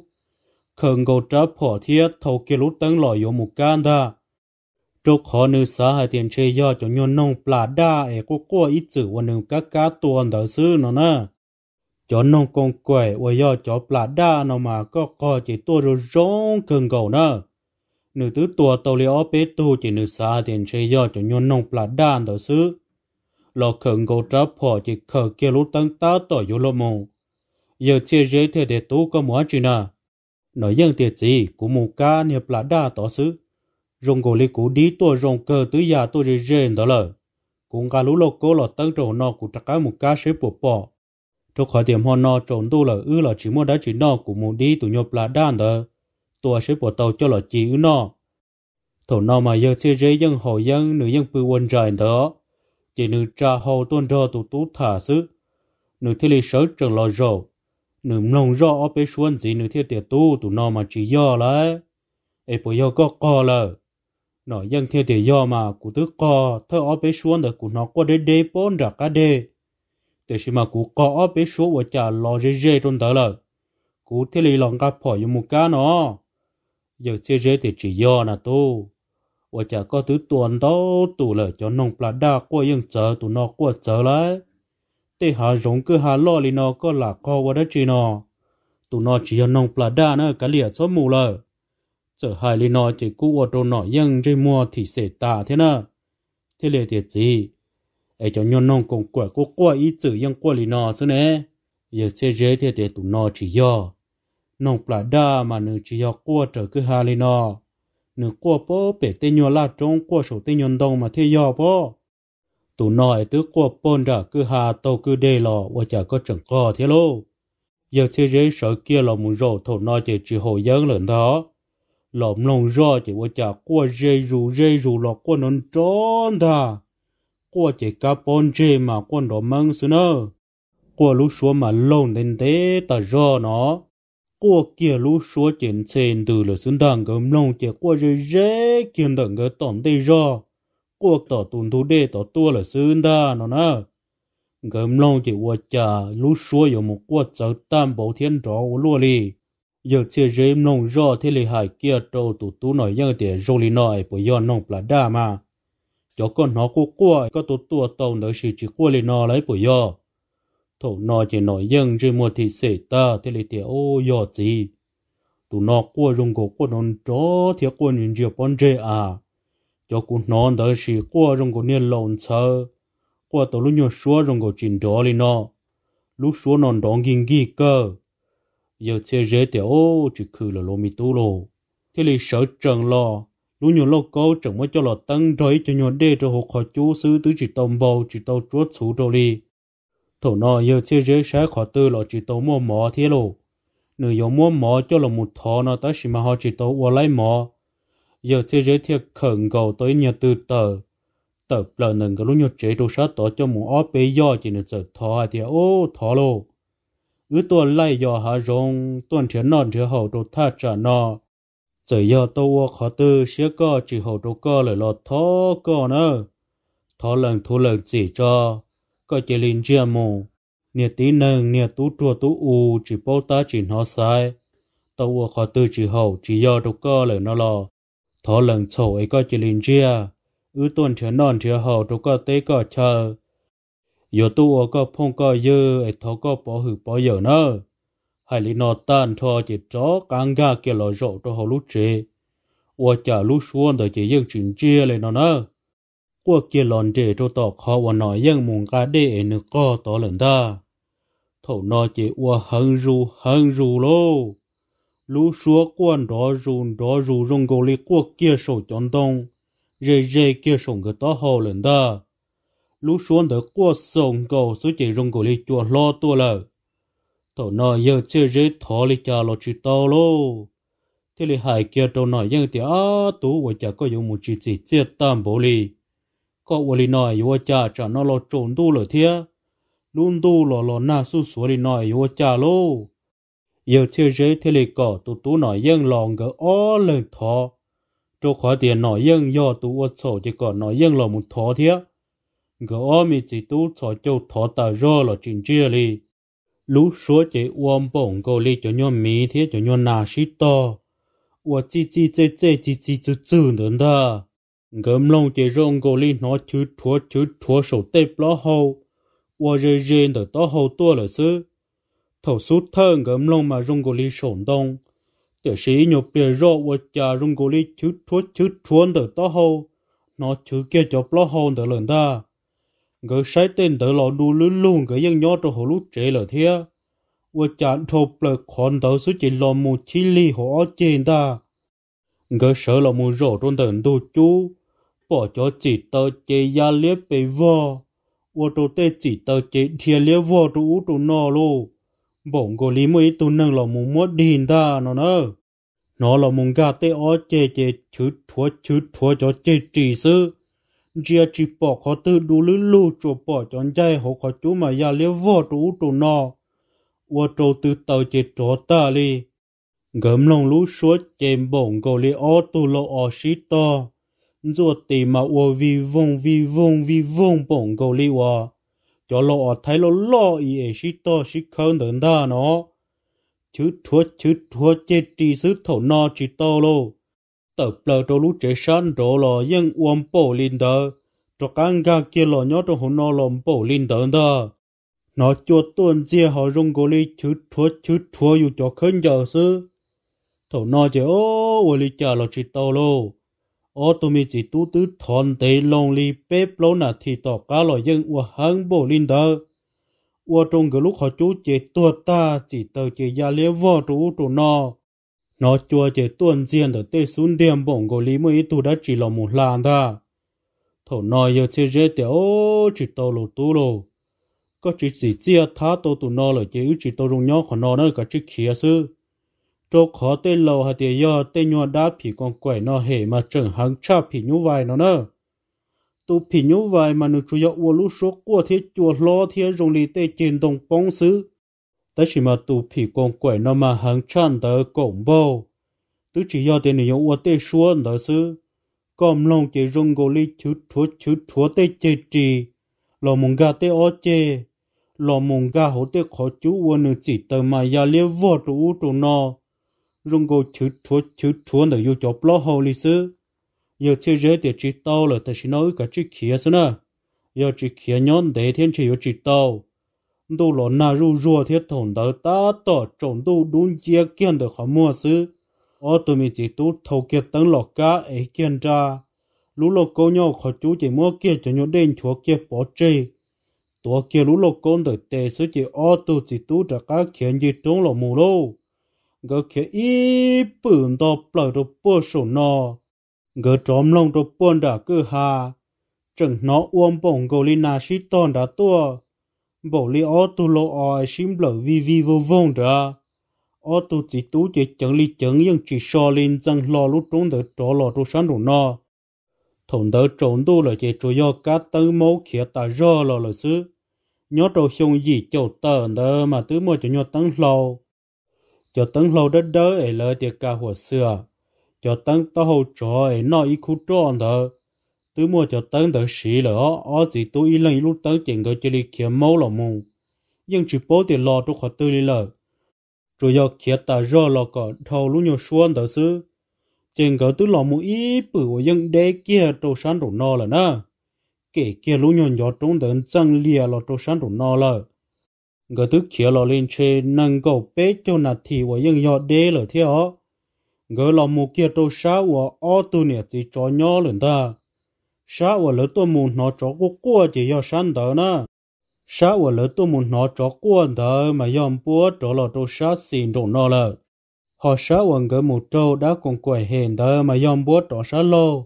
khawm nkaus rab phom thiab thau kiag lub teeb los yuav mus kab ntag. Rau qhov nws xav hais tias ntshe yog cov nyuag noog plas daj es quaj quaj ib txwm uas nws kab kab tua ntawd xwb no na. Cov noog koos kaim uas yog cov plas daj no mas koj qog ces tuaj zoo zoo kawg nkaus na. Nws twb tua tau li ob peb tug ces nws xav hais tias ntshe yog cov nyuag noog plas daj ntawd xwb. Los khawm nkaus rab phom ces khawm kiag lub teeb tab tom yuav luag mus. Yawg Txhiaj Zeb thiaj tias, Tub, koj mus dab tsi na? Nom Yeej tias, Txiv, kuv mus kab niag plas daj tod xwb. Zoo nkaus li kuv dib tuaj zoo kawg twb ya tuaj ze ze ntawd lawm. Kuv nqa lub lauj kaub los teeb rau hauv no kuv rov qab mus kab seb puas pom. Rau qhov tias hmo no tsaus ntuj lawm wb los tsis muaj dab tsi noj, kuv mus dib tus nyuag plas daj ntawd tua seb puas tau coj los ci wb noj. Thaum no mas yawg Txhiaj Zeb yeej haus yeeb, nws yeej pw ua ntsais ntawd, ces nws tsa hau tuaj nrog tus tub tham xwb. Nws thiaj li sawv tsees los zaum, nws mloog zoj ob peb suab ntxiv nws thiaj tias, Tub, tus no mas tsis yog lauj, es puas yog koj qog lawm? Nom Yeej thiaj tias, Yog mas, kuv twb qog thawj ob peb suab ntawd kuv hnov quaj deb deb pob nram qab deg, tiam sis mas kuv qog ob peb suab ua cas los ze ze rau ntawd lawm, kuv thiaj li los nqa phom yuav mus kab no. Yawg Txhiaj Zeb tias, Tsis yog na tub, ua cas koj twb tua ntau tus lawm, cov noog plas daj quaj yeej txawv, tus no quaj txawv lauj. Tej hav zoov kwj ha loj li no koj lam qog ua dab tsi no? Tus no tsis yog noog plas daj na, kav liam txhob mus lawm. Txawm hais li no ces kuj ua rau Nom Yeej ntsej muag thim xem tas thiab na, thiaj li tias, Txiv, es cov nyuag noog koos kuam kuj quaj ib txwm yeej quaj li no xwb ne. Yawg Txhiaj Zeb thiaj tias, Tus no tsis yog noog plas daj mas, nws tsis yog quaj raws kwj ha li no, nws quaj pob pem tej nyuag laj roob, quaj saum tej nyuag ntoo mas thiaj yog pob. Tus no es twb quaj pob nram kwj ha taug kwj deg los ua cas koj tseem qog thiab lauj? Yawg Txhiaj Zeb sawv kiag los mus zaum thaum no ces tsis haus yeeb lawm ntag, los mloog zoj ces ua cas quaj ze zus ze zus los quaj nrov nrov ntag. Quaj ces kab pob ntseg mas quaj nrov meeb xwb na. Quaj lub suab mas laug ntev ntev tas zog no. Quaj kiag lub suab ces ntxhe ntws lawm xwb ntag, nkawd mloog ces quaj ze ze kiag ntawm nkawd tom ntej zog, quaj tom tus ntug dej tod tuaj lawm xwb ntag no na. Nkawd mloog ces ua cas lub suab yuav mus quaj txawv tag npaum thiab nrov ua luaj li. Yawg Txhiaj Zeb mloog zoj thiaj li hais kiag rau tus tub Nom Yeej tias, Zoo li no es puas yog noog plas daj mas? Cov koj hnov quaj quaj koj tua tua tau ntawd sis tsis quaj li no lauj puas yog? Thaum no ces Nom Yeej ntsej muag thim xem tag thiaj li tias, Ub, yog txiv, tus no quaj zoo nkaus quaj nrov nrov thiab quaj ntsia ntsia pob ntseg a. Cov kuv hnov ntawd sis quaj zoo nkaus niag laus ntxhawv, quaj tau lub nyuag suab zoo nkaus tsis nrov li no. Lub suab no nrov nkig nkig kawg. Yawg Txhiaj Zeb tias, Ub, tsis khwm lawm lauj me tub lauj. Thiaj li sawv tsees los, lub nyuag lauj kaub tseem muab coj los teeb nrog ib co nyuag dej rau hauv qhov cub xwb, twb tsis tau npau tsis tau tsuab txhuv rau li. Thaum no Yawg Txhiaj Zeb saib qhov twg los tsis tau muaj mov thiab lauj. Nws yuav muab mov coj los mus thov no tab sis mas ho tsis tau ua laib mov. Yawg Txhiaj Zeb thiaj khawm nkaus tau ib nyuag tw taws, tawm plaws ntawm nkawd lub nyuag tsev rau sab tod coj mus ob peb yoj ces nws txawm thov hais tias, Ub, thov lauj, wb tuaj laij yos hav zoov tuaj nrhiav noj nrhiav haus rau thaj tsam no. Txawm yog tau ua qhov twg siab koj tsis haum rau koj lawm los thov koj na, thov lees thuv lees txim tso, koj cia li ntsiag mus. Niag tib neeg niag tub ruag tub u tsis paub tab tsis hnov xaiv, tau ua qhov twg tsis haum tsis yog rau koj lawm no los thov lees txhaum es koj cia li ntsiag. Wb tuaj nrhiav noj nrhiav haus rau koj teb koj chaw, yuav tuaj ua koj phooj koj ywg es thov koj pov hwm pov yawm nawb. Hais li no tag nrho ces rov qab nkag kiag los zaum rau hauv lub tsev, ua cas lub suab ntawd ces yeej tsis ntsiag li no na. Quaj kiag los nres rau tom qhov uas Nom Yeej mus nqa dej es nws qog tod lawm ntag. Thaum no ces ua heev zus heev zus lauj, lub suab quaj nrov zus nrov zus zoo nkaus li quaj kiag saum cov ntoo, ze ze kiag saum nkawd taub hau lawm ntag. Lub suab ntawd quaj xaus nkaus xwb ces zoo nkaus li cua hlob tuaj lawm. Thaum no Yawg Txhiaj Zeb thov li cas los tsis tau lauj, thiaj li hais kiag rau Nom Yeej tias, Ab tub, ua cas koj yuav mus tsis txim txiaj tag npaum li? Koj ua li no yuav ua cas? Tsam no los tsaus ntuj lawm thiab, lub ntuj los los nag xuj xuav li no yuav ua cas lauj? Yawg Txhiaj Zeb thiaj li kom tus tub Nom Yeej los nkawd ob leeg thov, rau qhov tias Nom Yeej yog tus ua txhaum ces kom Nom Yeej los mus thov thiab. Nkawd ob me txiv tub txhos caug thov tas zog los tsis ntsiag li. Lub suab ces ua npaum nkaus li cov nyuag miv thiab cov nyuag nas sib tog, ua txij txij txej txej txi txi txwg txwg ntawd ntag. Nkawd mloog ces zoo nkaus li hnov chwv rhuav chwv rhuav saum tej plaub hau, ua ze ze ntawm taub hau tuaj lawm xwb. Thaum xub thawj nkawd mloog mas zoo nkaus li saum ntoo, tiam sis ib nyuag pliag zoj ua cas zoo nkaus li chwv rhuav chwv rhuav ntawm taub hau, hnov chwv kiag cov plaub hau ntawd lawm ntag. Nkawd saib tej ntawd los du lub lug, nkawd yeej nyob rau hauv lub tsev lawm thiab, ua cas dhau plaws qhov ntawd xwb ces los mus chib lig hauv ob ceg ntag. Nkawd sawv los mus zaum rau ntawm ntug cub, pom cov txim taw ces ya liab pes vog, ua rau tej txim taw ces dhia liab vog rau ub rau no lauj, npaum nkaus li muaj ib tug neeg los mus muab dig ntag no na. Hnov los mus nkag tej ob ceg ces chwv rhuav chwv rhuav cov ceg ris xwb, ntsia tsis pom qhov twg du lug lug, tsuas pom cov ncaig hauv qhov cub mas ya liab vog rau ub rau no, ua rau tw taws ces rov tag li. Nkawd mloog lub suab ces npaum nkaus li ob tug lau os sib tog, ntxuaj tis mas ua vij voog vij voog vij voog npaum nkaus li uas cov lau os thaib loj loj i es sib tog sib khawb ntawd ntag no. Chwv rhuav chwv rhuav ceg ris xwb thaum no tsis tau lauj. Tawm plaws rau lub tsev sab nraud los yeej ua npaum li ntawd, rov qab nkag kiag los nyob rau hauv no los npaum li ntawd ntag. Hnov cua tuaj ntxiag ho zoo nkaus li chwv rhuav chwv rhuav yus cov khaub ncaws xwb. Thaum no ces o, ua li cas los tsis tau lauj. Ob tug me txiv tub twb thov ntev loo li peb plaub nas this tom qab los yeej ua heev npaum li ntawd, ua rau nkawd lub qhov cub ces tuag tag, txim taws ces ya liab vog rau ub rau no. Hnov cua ces tuaj ntxiag ntawm tej xub ntiag npaum nkaus li muaj ib tug dab tsi los mus hla ntag. Thaum no yawg Txhiaj Zeb tias, Ob, tsis tau lauj tub lauj, koj tsis txim txiaj thab tau tus no lawm ces wb tsis tau zoo nyob qhov no na, kav tsij khiav xwb. Rau qhov tej laus hais tias yog tej nyuag dab phim koos kaim no hem mas tseem heev tshaj phim nyuj vais no na. Tus phim nyuj vais mas nws tsuas yog ua lub suab quaj thiab cua hlob thiab zoo li tej ceg ntoo poob xwb, tab sis mas tus phim koos kaim no mas heev tshaj ntawd kaum npaug, twb tsis yog tias nws yuav ua tej suab ntawd xwb. Koj mloog ces zoo nkaus li chwv rhuav chwv rhuav tej ceg ris, los mus nkag tej ob ceg, los mus nkag hauv tej qhov cub ua nws txim taws mas ya liab vog rau ub rau no, zoo nkaus chwv rhuav chwv rhuav ntawm yus cov plaub hau li xwb. Yawg Txhiaj Zeb tias, Tsis tau lawm, tam sim no wb kav tsij khiav xwb na, yog tsis khiav nyob ntev thiab ntshe yuav tsis tau. Ntuj los nag zuj zuag thiab thaum ntawd tab tom tsaus ntuj dub nciab kiag ntawm qhov muag xwb. Ob tug me txiv tub thau kiag teeb los kab ev kiag nra, lub lauj kaub nyob qhov cub ces muab kiag cov nyuag dej nchuav kiag pov tseg, tuav kiag lub lauj kaub ntawm tes xwb ces ob tug txiv tub rov qab khiav nce roob los mus lauj. Nkawd khiav ib pwm nto plaws rau puag saum no, nkawd rov mloog rau puag nram kwj ha, tseem hnov ua npaum nkaus li nas sib tog nrad tuaj, npaum li ob tug lau os sib nplawm vij vij voog voog nrad. Ob tug txiv tub ces ceev li ceev yeej tsis so li, ntxeev hlo lub roob ntawd rov los rau sab nraum no. Thaum ntawd tsaus ntuj lawm ces tsuas yog kab teeb maub khiav tas zog los lawm xwb. Nyob rau xyoo yim caum tawm ntawd mas twb muaj cov nyuag teeb hlau, cov teeb hlau dawb dawb es lawv tias ka huam xwm, cov teeb taub hau tsov es noj ib khub roj ntawd, twb muaj cov teeb ntawd siv lawm os. Ob txiv tub ib leeg ib lub teeb ces nkawd cia li khiav maub los mus, yeej tsis paub tias los rau qhov twg li lawm. Tsuas yog khiav tas zog los kom dhau lub nyuag suab ntawd xwb, ces nkawd twb los mus ib pwm uas yeej deb kiag rau sab nraum no lawm na. Kem kiag lub nyuag ncov roob ntawd ntxeej lias los rau sab nraum no lawm. Nkawd twb khiav los li ntshe nees nkaum peb caug nas this uas yeej yog deb lawm thiab os. Nkawd los mus kiag rau sab uas ob tug niam txiv tsov nyob lawm ntag. Sab uas lawv tuaj mus hnov tsov quaj quaj ces yog sab ntawd na. Sab uas lawv tuaj mus hnov tsov quaj ntawd mas yog npuab rov los rau sab xis nraum no lawm. Ho sab uas nkawd mus raug dab koos kaim hem ntawd mas yog npuab rov sab laug,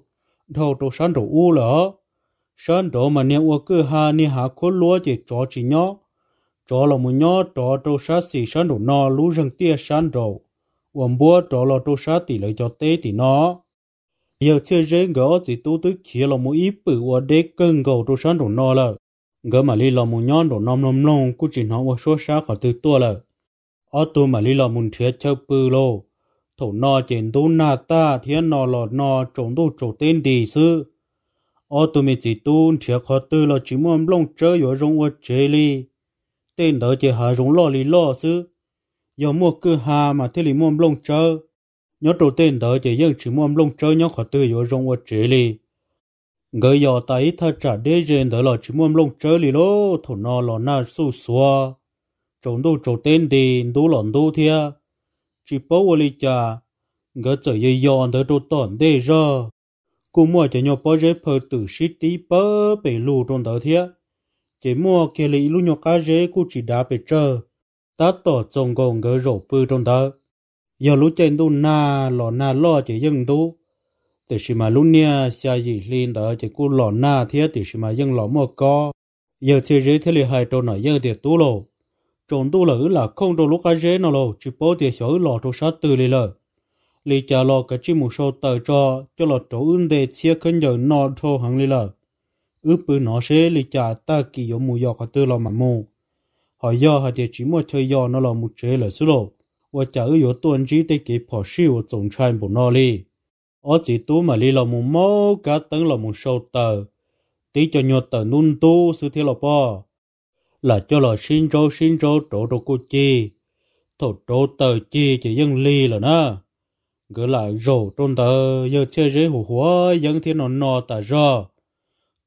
dhau rau sab nraum ub lawm os. Sab nraud mas niag ua kwj ha niag hav khuab luab ces tsov tsis nyob, tsov los mus nyob rov rau sab xis sab nraum no lub zeeg tiaj sab nraum, uas npuab rov los rau sab tim lawv cov teb tim no. Yawg Txhiaj Zeb nkawd ob txiv tub twb khiav los mus ib pwm uas deb kawg nkaus rau sab nraum no lawm. Nkawd mam li los mus nyob nraum no mloog mloog kuj tsis hnov ua suab sab qhov twg tuaj lawm. Ob tug mam li los mus nrhiav chaw pw lauj. Thaum no ces ntub nag tag thiab no los no tsaus ntuj tsaus teb nti xwb. Ob tug me txiv tub nrhiav qhov twg los tsis muaj nplooj tsawb yuav zoo ua tsev li. Tej ntawd ces hav zoov loj li loj xwb, yog muaj kwj ha mas thiaj li muaj nplooj tsawb. Nyob rau tej ntawd ces yeej tsis muaj nplooj tsawb nyob qhov twg yuav zoo ua tsev li. Nkawd yos tas ib thaj tsam deb ze ntawd los tsis muaj nplooj tsawb li lauj. Thaum no los nag xuj xuav, tsaus ntuj tsaus teb nti, ntub los ntub thiab. Tsis paub ua li cas, nkawd txawm yos yos ntawd rau tom ntej zog, kuj muaj cov nyuag pob zeb phaw twm sib tib pawg pes lug rau ntawd thiab. Ces muaj kiag li ib lub nyuag qab zeb kuj tsis dav pes tsawg, tab tom txaus nkaus nkawd zaum pw rau ntawd. Yog lub caij ntuj nag los nag loj ces yeej ntub, tiam sis mas lub niaj xya yim hli ntawd ces kuj los nag thiab tiam sis mas yeej los muaj kob. Yawg Txhiaj Zeb thiaj li hais rau Nom Yeej tias, Tub lauj, tsaus ntuj lawm wb lam khooj rau lub qab zeb no lauj, tsis paub tias xyov wb los rau sab twg li lawm. Li cas los kav tsij mus sau taws tso, coj los rauv wb nte txhiab khaub ncaws no dhau heev li lawm. Wb pw hnov seb li cas tag kis yuav mus yos qhov twg los mam mus. Ho yog hais tias tsis muaj chaw yos no los mus tsev lawm xwb lauj, ua cas wb yuav tuaj ntsib tej kev phom sij uas txaus ntshai npaum no li. Ob txiv tub mam li los mus maub kab teeb los mus sau taws, tib co nyuag taws ntub ntub xwb thiab los pob. Lam coj los sib ntsaub sib ntsaub rauv rau kuj cig. Thaum rauv taws cig ces yeej lig lawm na. Nkawd lam zaum rau ntawd, yawg Txhiaj Zeb hu huav yeeb thiab no no tas zog,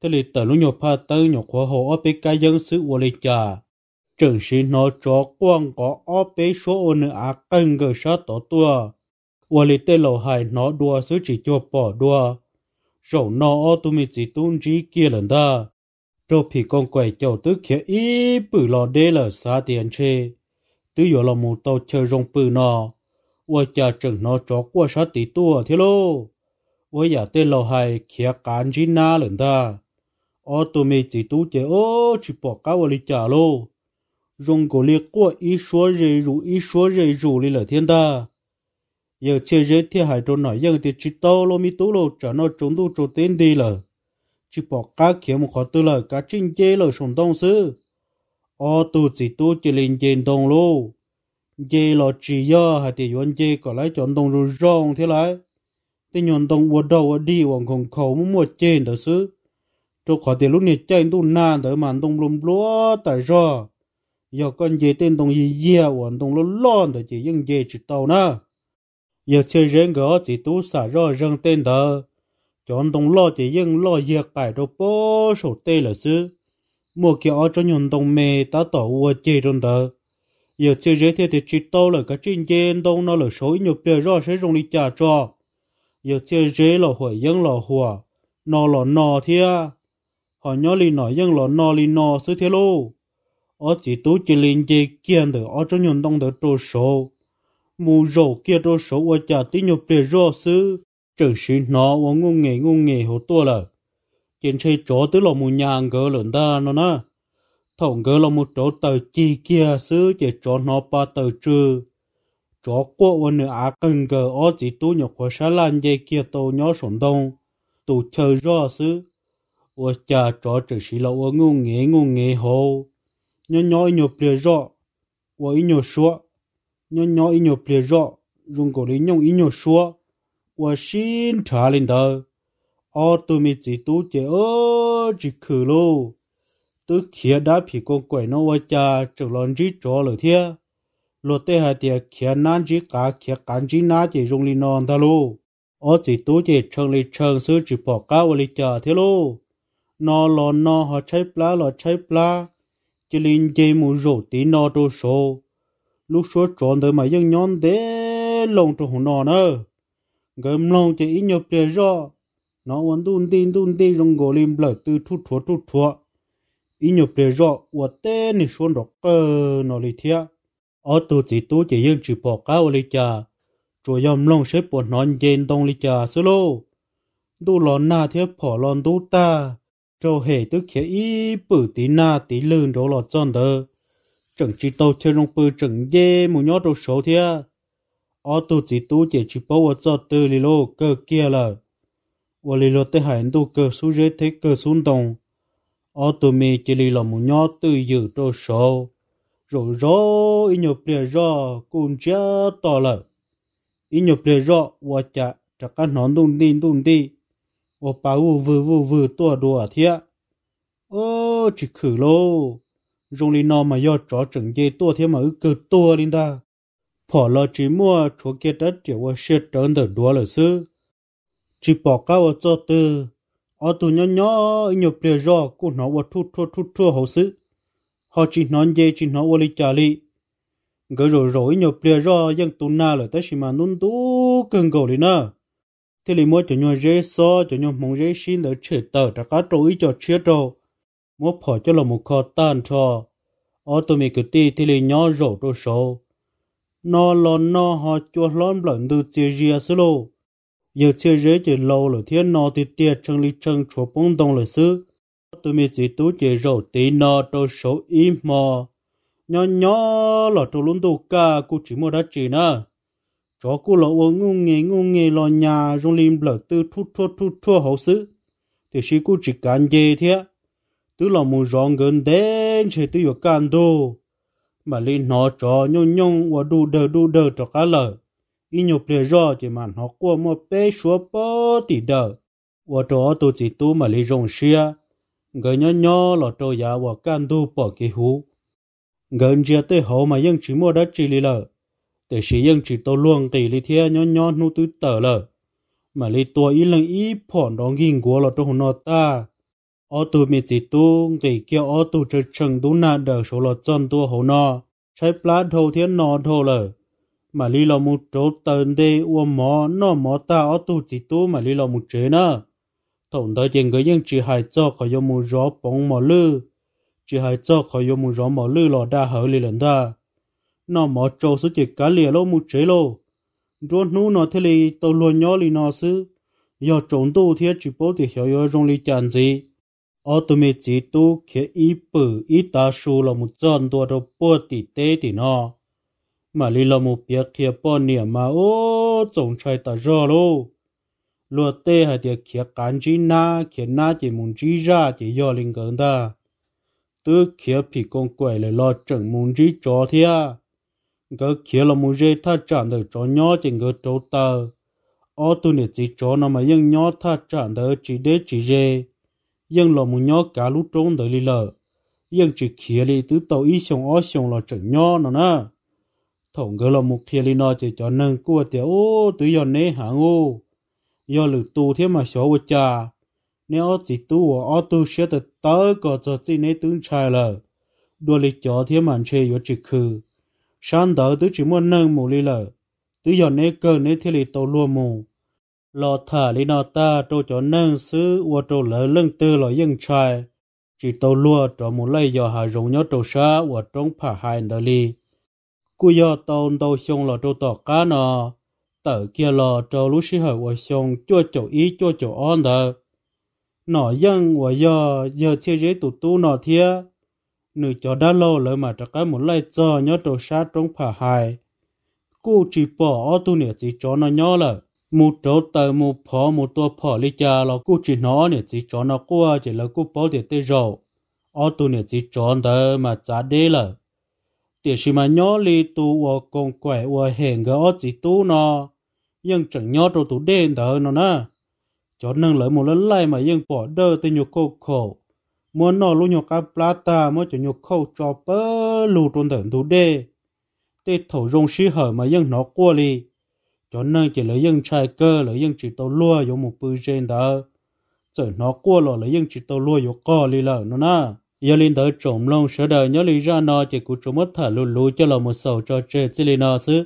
thiaj li tawm lub nyuag phaj teeb nyuam qhuav haus ob peb kab yeeb xwb ua li cas, tseem siv hnov tsov quaj nqov ob peb suab ua nws av qawg nkaws sab tod tuaj. Ua li tej laus hais hnov dua xwb tsis cuag pom dua. Zaum no ob tug me txiv tub ntsib kiag lawm ntag. Raug phim koos kaim caum twb khiav ib pwm los deb lawm xav tias ntshe twb yuav los mus tau chaw zoo pw no, ua cas tseem hnov tsov quaj sab tid tuaj thiab lauj. Ua yam tej laus hais khiav qav ntsib nab lawm ntag. Ob tug me txiv tub ces ob tsis pom qab ua li cas lauj. Zoo nkaus li quaj ib suab ze zus ib suab ze zus li lawm thiab ntag. Yawg Txhiaj Zeb thiaj hais rau Nom Yeej tias, Tsis tau lauj me tub lauj, tsam no tsaus ntuj tsaus teb nti lawm, tsis pom qab khiav mus qhov twg lawm, kav tsij nce lawm saum ntoo xwb. Ob tug txiv tub cia li nce ntoo lauj. Nce los tsis yog hais tias yuav nce kom lawv cov ntoo zoo zoo thiab lauj, tej nyuag ntoo ua dog ua dig uas nkhaus nkhaus muaj muaj ceg ntawd xwb, rau qhov tias lub niag caij ntuj nag ntawd mas ntoo nplua nplua tas zog. Yog koj nce tej ntoo yiag yiag uas ntoo loj loj ntawd ces yeej nce tsis tau na. Yawg Txhiaj Zeb nkawd ob txiv tub xam zoj zeeg tej ntawd, cov ntoo loj ces yeej loj yiag qaim rau pob saum tej lawm xwb. Muaj kiag ob tsob nyuag ntoo me tab tom ua ceg rau ntawd. Yawg Txhiaj Zeb thiaj tias, Tsis tau lawm, kav tsij nce ntoo no lawm saud ib nyuag pliag zoj saib zoo li cas tso. Yawg Txhiaj Zeb los huam yeeb los huam, no los no thiab, ho nyob li Nom Yeej los no li no xwb thiab lauj. Ob txiv tub cia li nce kiag ntawm ob tsob nyuag ntoo ntawd rau saud, mus zaum kiag rau saud ua cas tib nyuag pliag zoj xwb, tseem siv hnov ua nuj nqes nuj nqes hauv tuaj lawm, ces ntshe tsov twb los mus nyas nkawd lawm ntag no na. Thaum nkawd los mus rauv taws cig kiag xwb ces tsov hnov pa taws tsw, tsov quaj ua nws av qawg nkaws, ob txiv tub nyuam qhuav sab laj nce kiag tau nyob saum ntoo tus chaw zoj xwb, ua cas tsov tseem siv los ua nuj nqes nuj nqes hauv, nyob nyob ib nyuag pliag zoj ua ib nyuag suab, nyob nyob ib nyuag pliag zoj zoo nkaus li nyooj ib nyuag suab, ua sib nrhav li ntawd. Ob tug me txiv tub ces tsis khwm lauj, twb khiav dab phim koos kaim no ua cas tseem los ntsib tsov lawm thiab. Luag tej hais tias khiav nab ntsib qav, khiav qav ntsib nab ces zoo li no ntag lauj. Ob txiv tub ces tshee li tshee xwb tsis pom qab ua li cas thiab lauj. No los no ho tshaib plab los tshaib plab, cia li nce mus zaum tiv no rau saud. Lub suab tsov ntawd mas yeej nyob ntev loo rau hauv no na. Nkawd mloog ces ib nyuag pliag zoj, hnov ua ntuj ntij ntuj ntij zoo nkaus li nplawm tw rhuj rhuav rhuj rhuav, ib nyuag pliag zoj ua teb niag suab nrov qawg no li thiab. Ob tug txiv tub ces yeej tsis pom qab ua li cas, tsuas yog mloog seb puas hnov nce ntoo li cas xwb lauj. Ntuj los nag thiab phom los ntub tag, raug hem twb khiav ib pwm tiv nag tiv lwg nraud los txog ntawd, tseem tsis tau chaw zoo pw tseem nce mus nyob rau saud thiab. Ob tug txiv tub ces tsis paub ua txoj twg li lauj, kawg kiag lawm. Ua li luag tej hais ntuj kawg xub zeb thiab kawg xub ntoo, ob tug me cia li los mus nyob twj ywm rau saud, zaum zov ib nyuag pliag zoj kuj ntsiag to lawm. Ib nyuag pliag zoj ua cas rov qab hnov ntuj ntij ntuj ntij, ua pa vuj vwg vuj vwg tuaj dua thiab. Tsis khwm lauj, zoo li no mas yog tsov tseem nce tuaj thiab mas wb kawg tuag li ntag. Phom los tsis muaj, tshuav kiag rab riam ua siab rawv ntawm duav lawm xwb. Tsis pom qab ua txoj twg, ob tug nyob nyob ib nyuag pliag zoj kuj hnov ua rhuj rhuaj rhuj rhuaj hauv xwb, ho tsis hnov nce tsis hnov ua li cas li. Nkawd zaum zaum ib nyuag pliag zoj yeej tu nag lawm tab sis mas ntub ntub kawg nkaus li na. Thiaj li muab cov nyuag zeb xob cov nyuag hmoov zeb sib ntawd tshem tawm rov qab rau ib co tshiab rau, muab phom coj los mus kho tag nrho. Ob tug me kwv tij thiaj li nyob zaum rau saud. No los no ho cua hlob nplawm ntws txias zias xwb lauj. Yawg Txhiaj Zeb ces laus lawm thiab no tiag tiag tshee li tshee tshuav poob ntoo lawm xwb. Ob tug me txiv tub ces zaum tiv no rau saud ib hmo, nyob nyob los rau lub ntuj kaj kuj tsis muaj dab tsi na. Tsov kuj los ua nuj nge nuj nge los nyas zoo li nplawm tw thuj thuaj thuj thuaj hauv xwb, tiam sis kuj tsis kav nce thiab. Twb los mus zov nkawd ntev ntshe twb yuav kaj ntug, mam li hnov tsov nyooj nyooj ua duj dawg duj dawg rov qab lawm. Ib nyuag pliag zoj ces mam hnov quaj muaj peb suab pob tim dawm, ua rau ob tug txiv tub mam li zoo siab. Nkawd nyob nyob los rau yav uas kaj ntug pom kev huv, nkawd ntsia tej hauv mas yeej tsis muaj dab tsi li lawm, tiam sis yeej tsis tau luag nqis li thiab, nyob nyob hnub twb tawm lawm, mam li tua ib leeg ib phom nrov nkig nkuav los rau hauv no tag. Ob tug me txiv tub nqis kiag ob tug tsawg tsheej ntub nag daws saud los txog ntua hauv no, tshaib plab dhau thiab no dhau lawm, mam li los mus rauv taws nte ua mov noj mov tag ob tug txiv tub mam li los mus tsev na. Thaum ntawd ces nkawd yeej tsis hais txog qhov yuav mus zov poov mos lwj, tsis hais txog qhov yuav mus zov mos lwj los daj hawv li lawm ntag. Noj mov tsau xwb ces kav liam lauj, mus tsev lauj, nruab hnub no thiaj li tau luag nyob li no xwb, yog tsaus ntuj thiab tsis paub tias xyov yuav zoo li cas ntxiv. Ob tug me txiv tub khiav ib pwm ib tav su los mus txog ntua rau puag tim teb tim no, mam li los mus piav qhia poj niam mas ub, txaus ntshai tas zog lauj. Luag tej hais tias khiav qav ntsib nab, khiav nab ces mus ntsib zaj ces yog li nkawd ntag. Twb khiav phim koos kaim lawm los tseem mus ntsib tsov thiab. Nkawd khiav los mus ze thaj tsam ntawm tsov nyob ces nkawd rauv taws. Ob tug niam txiv tsov no mas yeej nyob thaj tsam ntawd tsis deb tsis ze, yeej los mus nyob kav lub roob ntawd li lawm, yeej tsis khiav li, twb tau ib xyoo ob xyoo los tseem nyob no na. Thaum nkawd los mus qhia li no ces cov neeg kuj tias ub, twb yog neb heev ub, yog lwm tus thiab mas xyov ua cas, neb ob txiv tub uas ob tug siab tawv tawv ko txog txij neb twb ntshai lawm, dua li cov thiab mas ntshe yuav tsis khwm. Sab ntawd twb tsis muaj neeg mus li lawm, twb yog neb kawg neb thiaj li tau luag mus. Los tham li no tag rau cov neeg xwb ua rau lawv leej twg los yeej ntshai, tsis tau luag rov mus laij yos hav zoov nyob rau sab uas roob Pham Hais ntawd li. Kuj yog tau ntau xyoo los rau tom qab no, tawm kiag los rau lub sij hawm uas xyoo cuaj caum ib cuaj caum ob ntawd, Nom Yeej uas yog yawg Txhiaj Zeb tus tub no thiab nws cov dab laug lawv mam rov qab mus laij txog nyob rau sab roob Pham Hais. Kuj tsis pom ob tug niam txiv tsov no nyob lawm, mus rauv taws mus phov mus tua phom li cas los kuj tsis hnov ob niam txiv tsov no quaj, ces lawv kuj paub tias tej zaum ob tug niam txiv tsov ntawd mas txav deb lawm. Tiam sis mas nyob li tus uas koos kaim uas hem nkawd ob txiv tub no yeej tseem nyob rau tus dej ntawd no na. Cov neeg lawv mus laij laij mas yeej pom dawj tej nyuag khauj khaum, muab noj lub nyuag qab plab tag muab cov nyuag khauj tso pawg lug rau ntawm ntug dej. Tej thaum zoo sij hawm mas yeej hnov quaj li. Cov neeg ces lawv yeej ntshai kawg, lawv yeej tsis tau luag yuav mus pw ze ntawd. Txawm hnov quaj los lawv yeej tsis tau luag yuav qog li lawm no na. Yog li ntawd tsoom mloog sawv daws nyob li zaj no ces kuv tsuas muab tham luv luv coj los mus xaus tso tseg txij li no xwb.